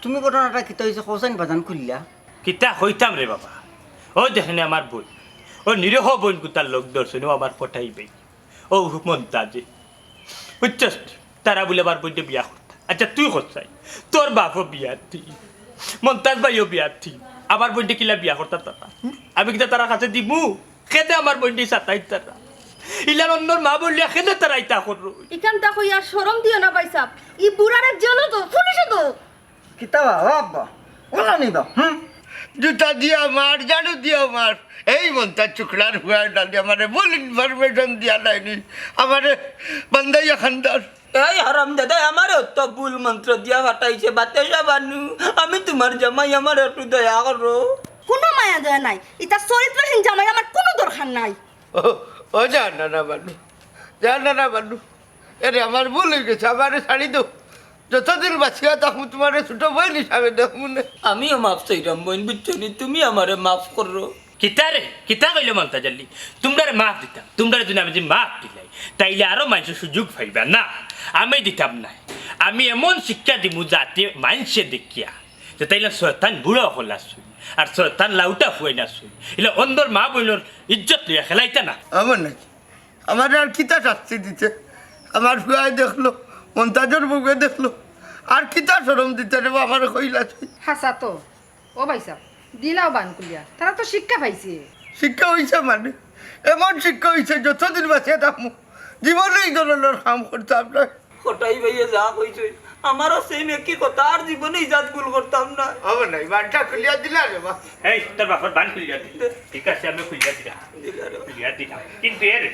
তুমি ঘটনাটা কিতা অইছে কও চাইন বাজান খুলিয়া? কিতা কইতাম রে বাবা, ও দেখনে আমার বইন, ও নিরীহ বইন কুতার লগ ধরছইন, ও আমার ফটাই ভাই, ও মন্তাজে, বুঝছস? তারা বুলে আমার বইনরে বিয়া করতা। আচ্ছা, তুই কছ চাইন, তোর বাপও বিয়াতি, মন্তাজ ভাইও বিয়াতি, আমার বইনরে কিলা বিয়া করতা তারা? হুম? আমি কিতা তারার কাছে দিমু? কেনে আমার বইনরে সাতাইন তারা? ইলার অন্যর মা বলিয়া কেনে তারা ইতা করইন? ইখানতা কইয়া শরম দিও না ভাইসাব, ই বুড়ারে জেলো দো, পুলিশো দো। কিতা বা, ও আব্বা, ওলা নি বা, হুম? জুতা দিয়া মার, ঝাড়ু দিয়া মার। এই মন্তাজ চুকলার ফুয়ায় নানি আমারে ভুল information দিয়া লাইনি। আমারে বান্দাইয়া খান্দার। এই হারামজাদা, আমারে অত ভুল মন্ত্র দিয়া ফাটাইছে, বাতেশা বানু। আমি তুমার জামাই, আমারে একটু দয়া করো। কুনু মায়া দয়া নাই, ইতা চরিত্রহীন জামাই আমার কুনু দরকার নাই। ও, ও জাহানারা বানু, জাহানারা বানু। এরে আমার ভুল অই গেছে, আমারে ছাড়ি দেও। যতদিন বাঁচিয়া থাকমু, তুমারে ছোট বইন হিসাবে দেখমু নে। আমিও মাফ চাইরাম বইন, বুঝছো নি? তুমি আমারে মাফ করো। কিতা রে? কিতা কইলে মন্তাজ আলী? তুমরারে মাফ দিতাম। তুমরারে যদি আমি যদি মাফ দিলাই, তাইলে আরো মানষে সুযোগ পাইবা না। আমি দিতাম নায়। আমি এমন শিক্ষা দিমু যাতে মানষে দেখিয়া যে তাইলে শয়তান বুড়া অকল আছইন, আর শয়তান লাউটা ফুয়াইন আছইন। ইলা অন্ধর মা বইনর ইজ্জত লইয়া খেলাইতা না। আমার নাকি? আমারে আর কিতা শাস্তি দিতে? আমার ফুয়ায় দেখলো, মন্তাজর বউয়ে দেখলো, আর কিতা শরম দিতে রে বা আমারে কইলা তুই? হাছা তো। ও ভাইসাব, দিলাও বান খুলিয়া, তারা তো শিক্ষা পাইছে। শিক্ষা অইছে মানে? এমন শিক্ষা অইছে, যতদিন বাঁচিয়া থাকমু, জীবনে ই ধরনর কাম করতাম না। কটাই ভাইয়ে যা কইছইন, আমারও সেম একই কথা, আর জীবনে ই জাত ভুল করতাম না। হবে না, বানটা খুলিয়া দিলা রে বা। এই, তোর বাপর বান খুলিয়া দে। ঠিক আছে, আমি খুলিয়া দিলাম। দিলা রে। খুলিয়া দিলাম। কিন্তু এরে,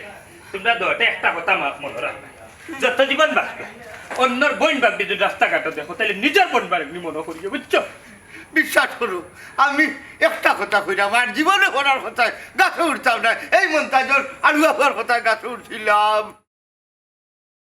তুমরা দুইওটা একটা কথা মা-, মনো রাখবা। যত জীবন বাঁচবে, অন্যর বইন বাগদি যদি রাস্তাঘাটো দেখো, তাইলে নিজর বইন বাগদি মনো করিও, বুঝছো? বিশ্বাস করো, আমি একটা কথা কইরাম, আর জীবনে করার কথায় গাছো উঠতাম না। এই মন্তাজর আড়ুয়া হওয়ার কথায় গাছো উঠছিলাম।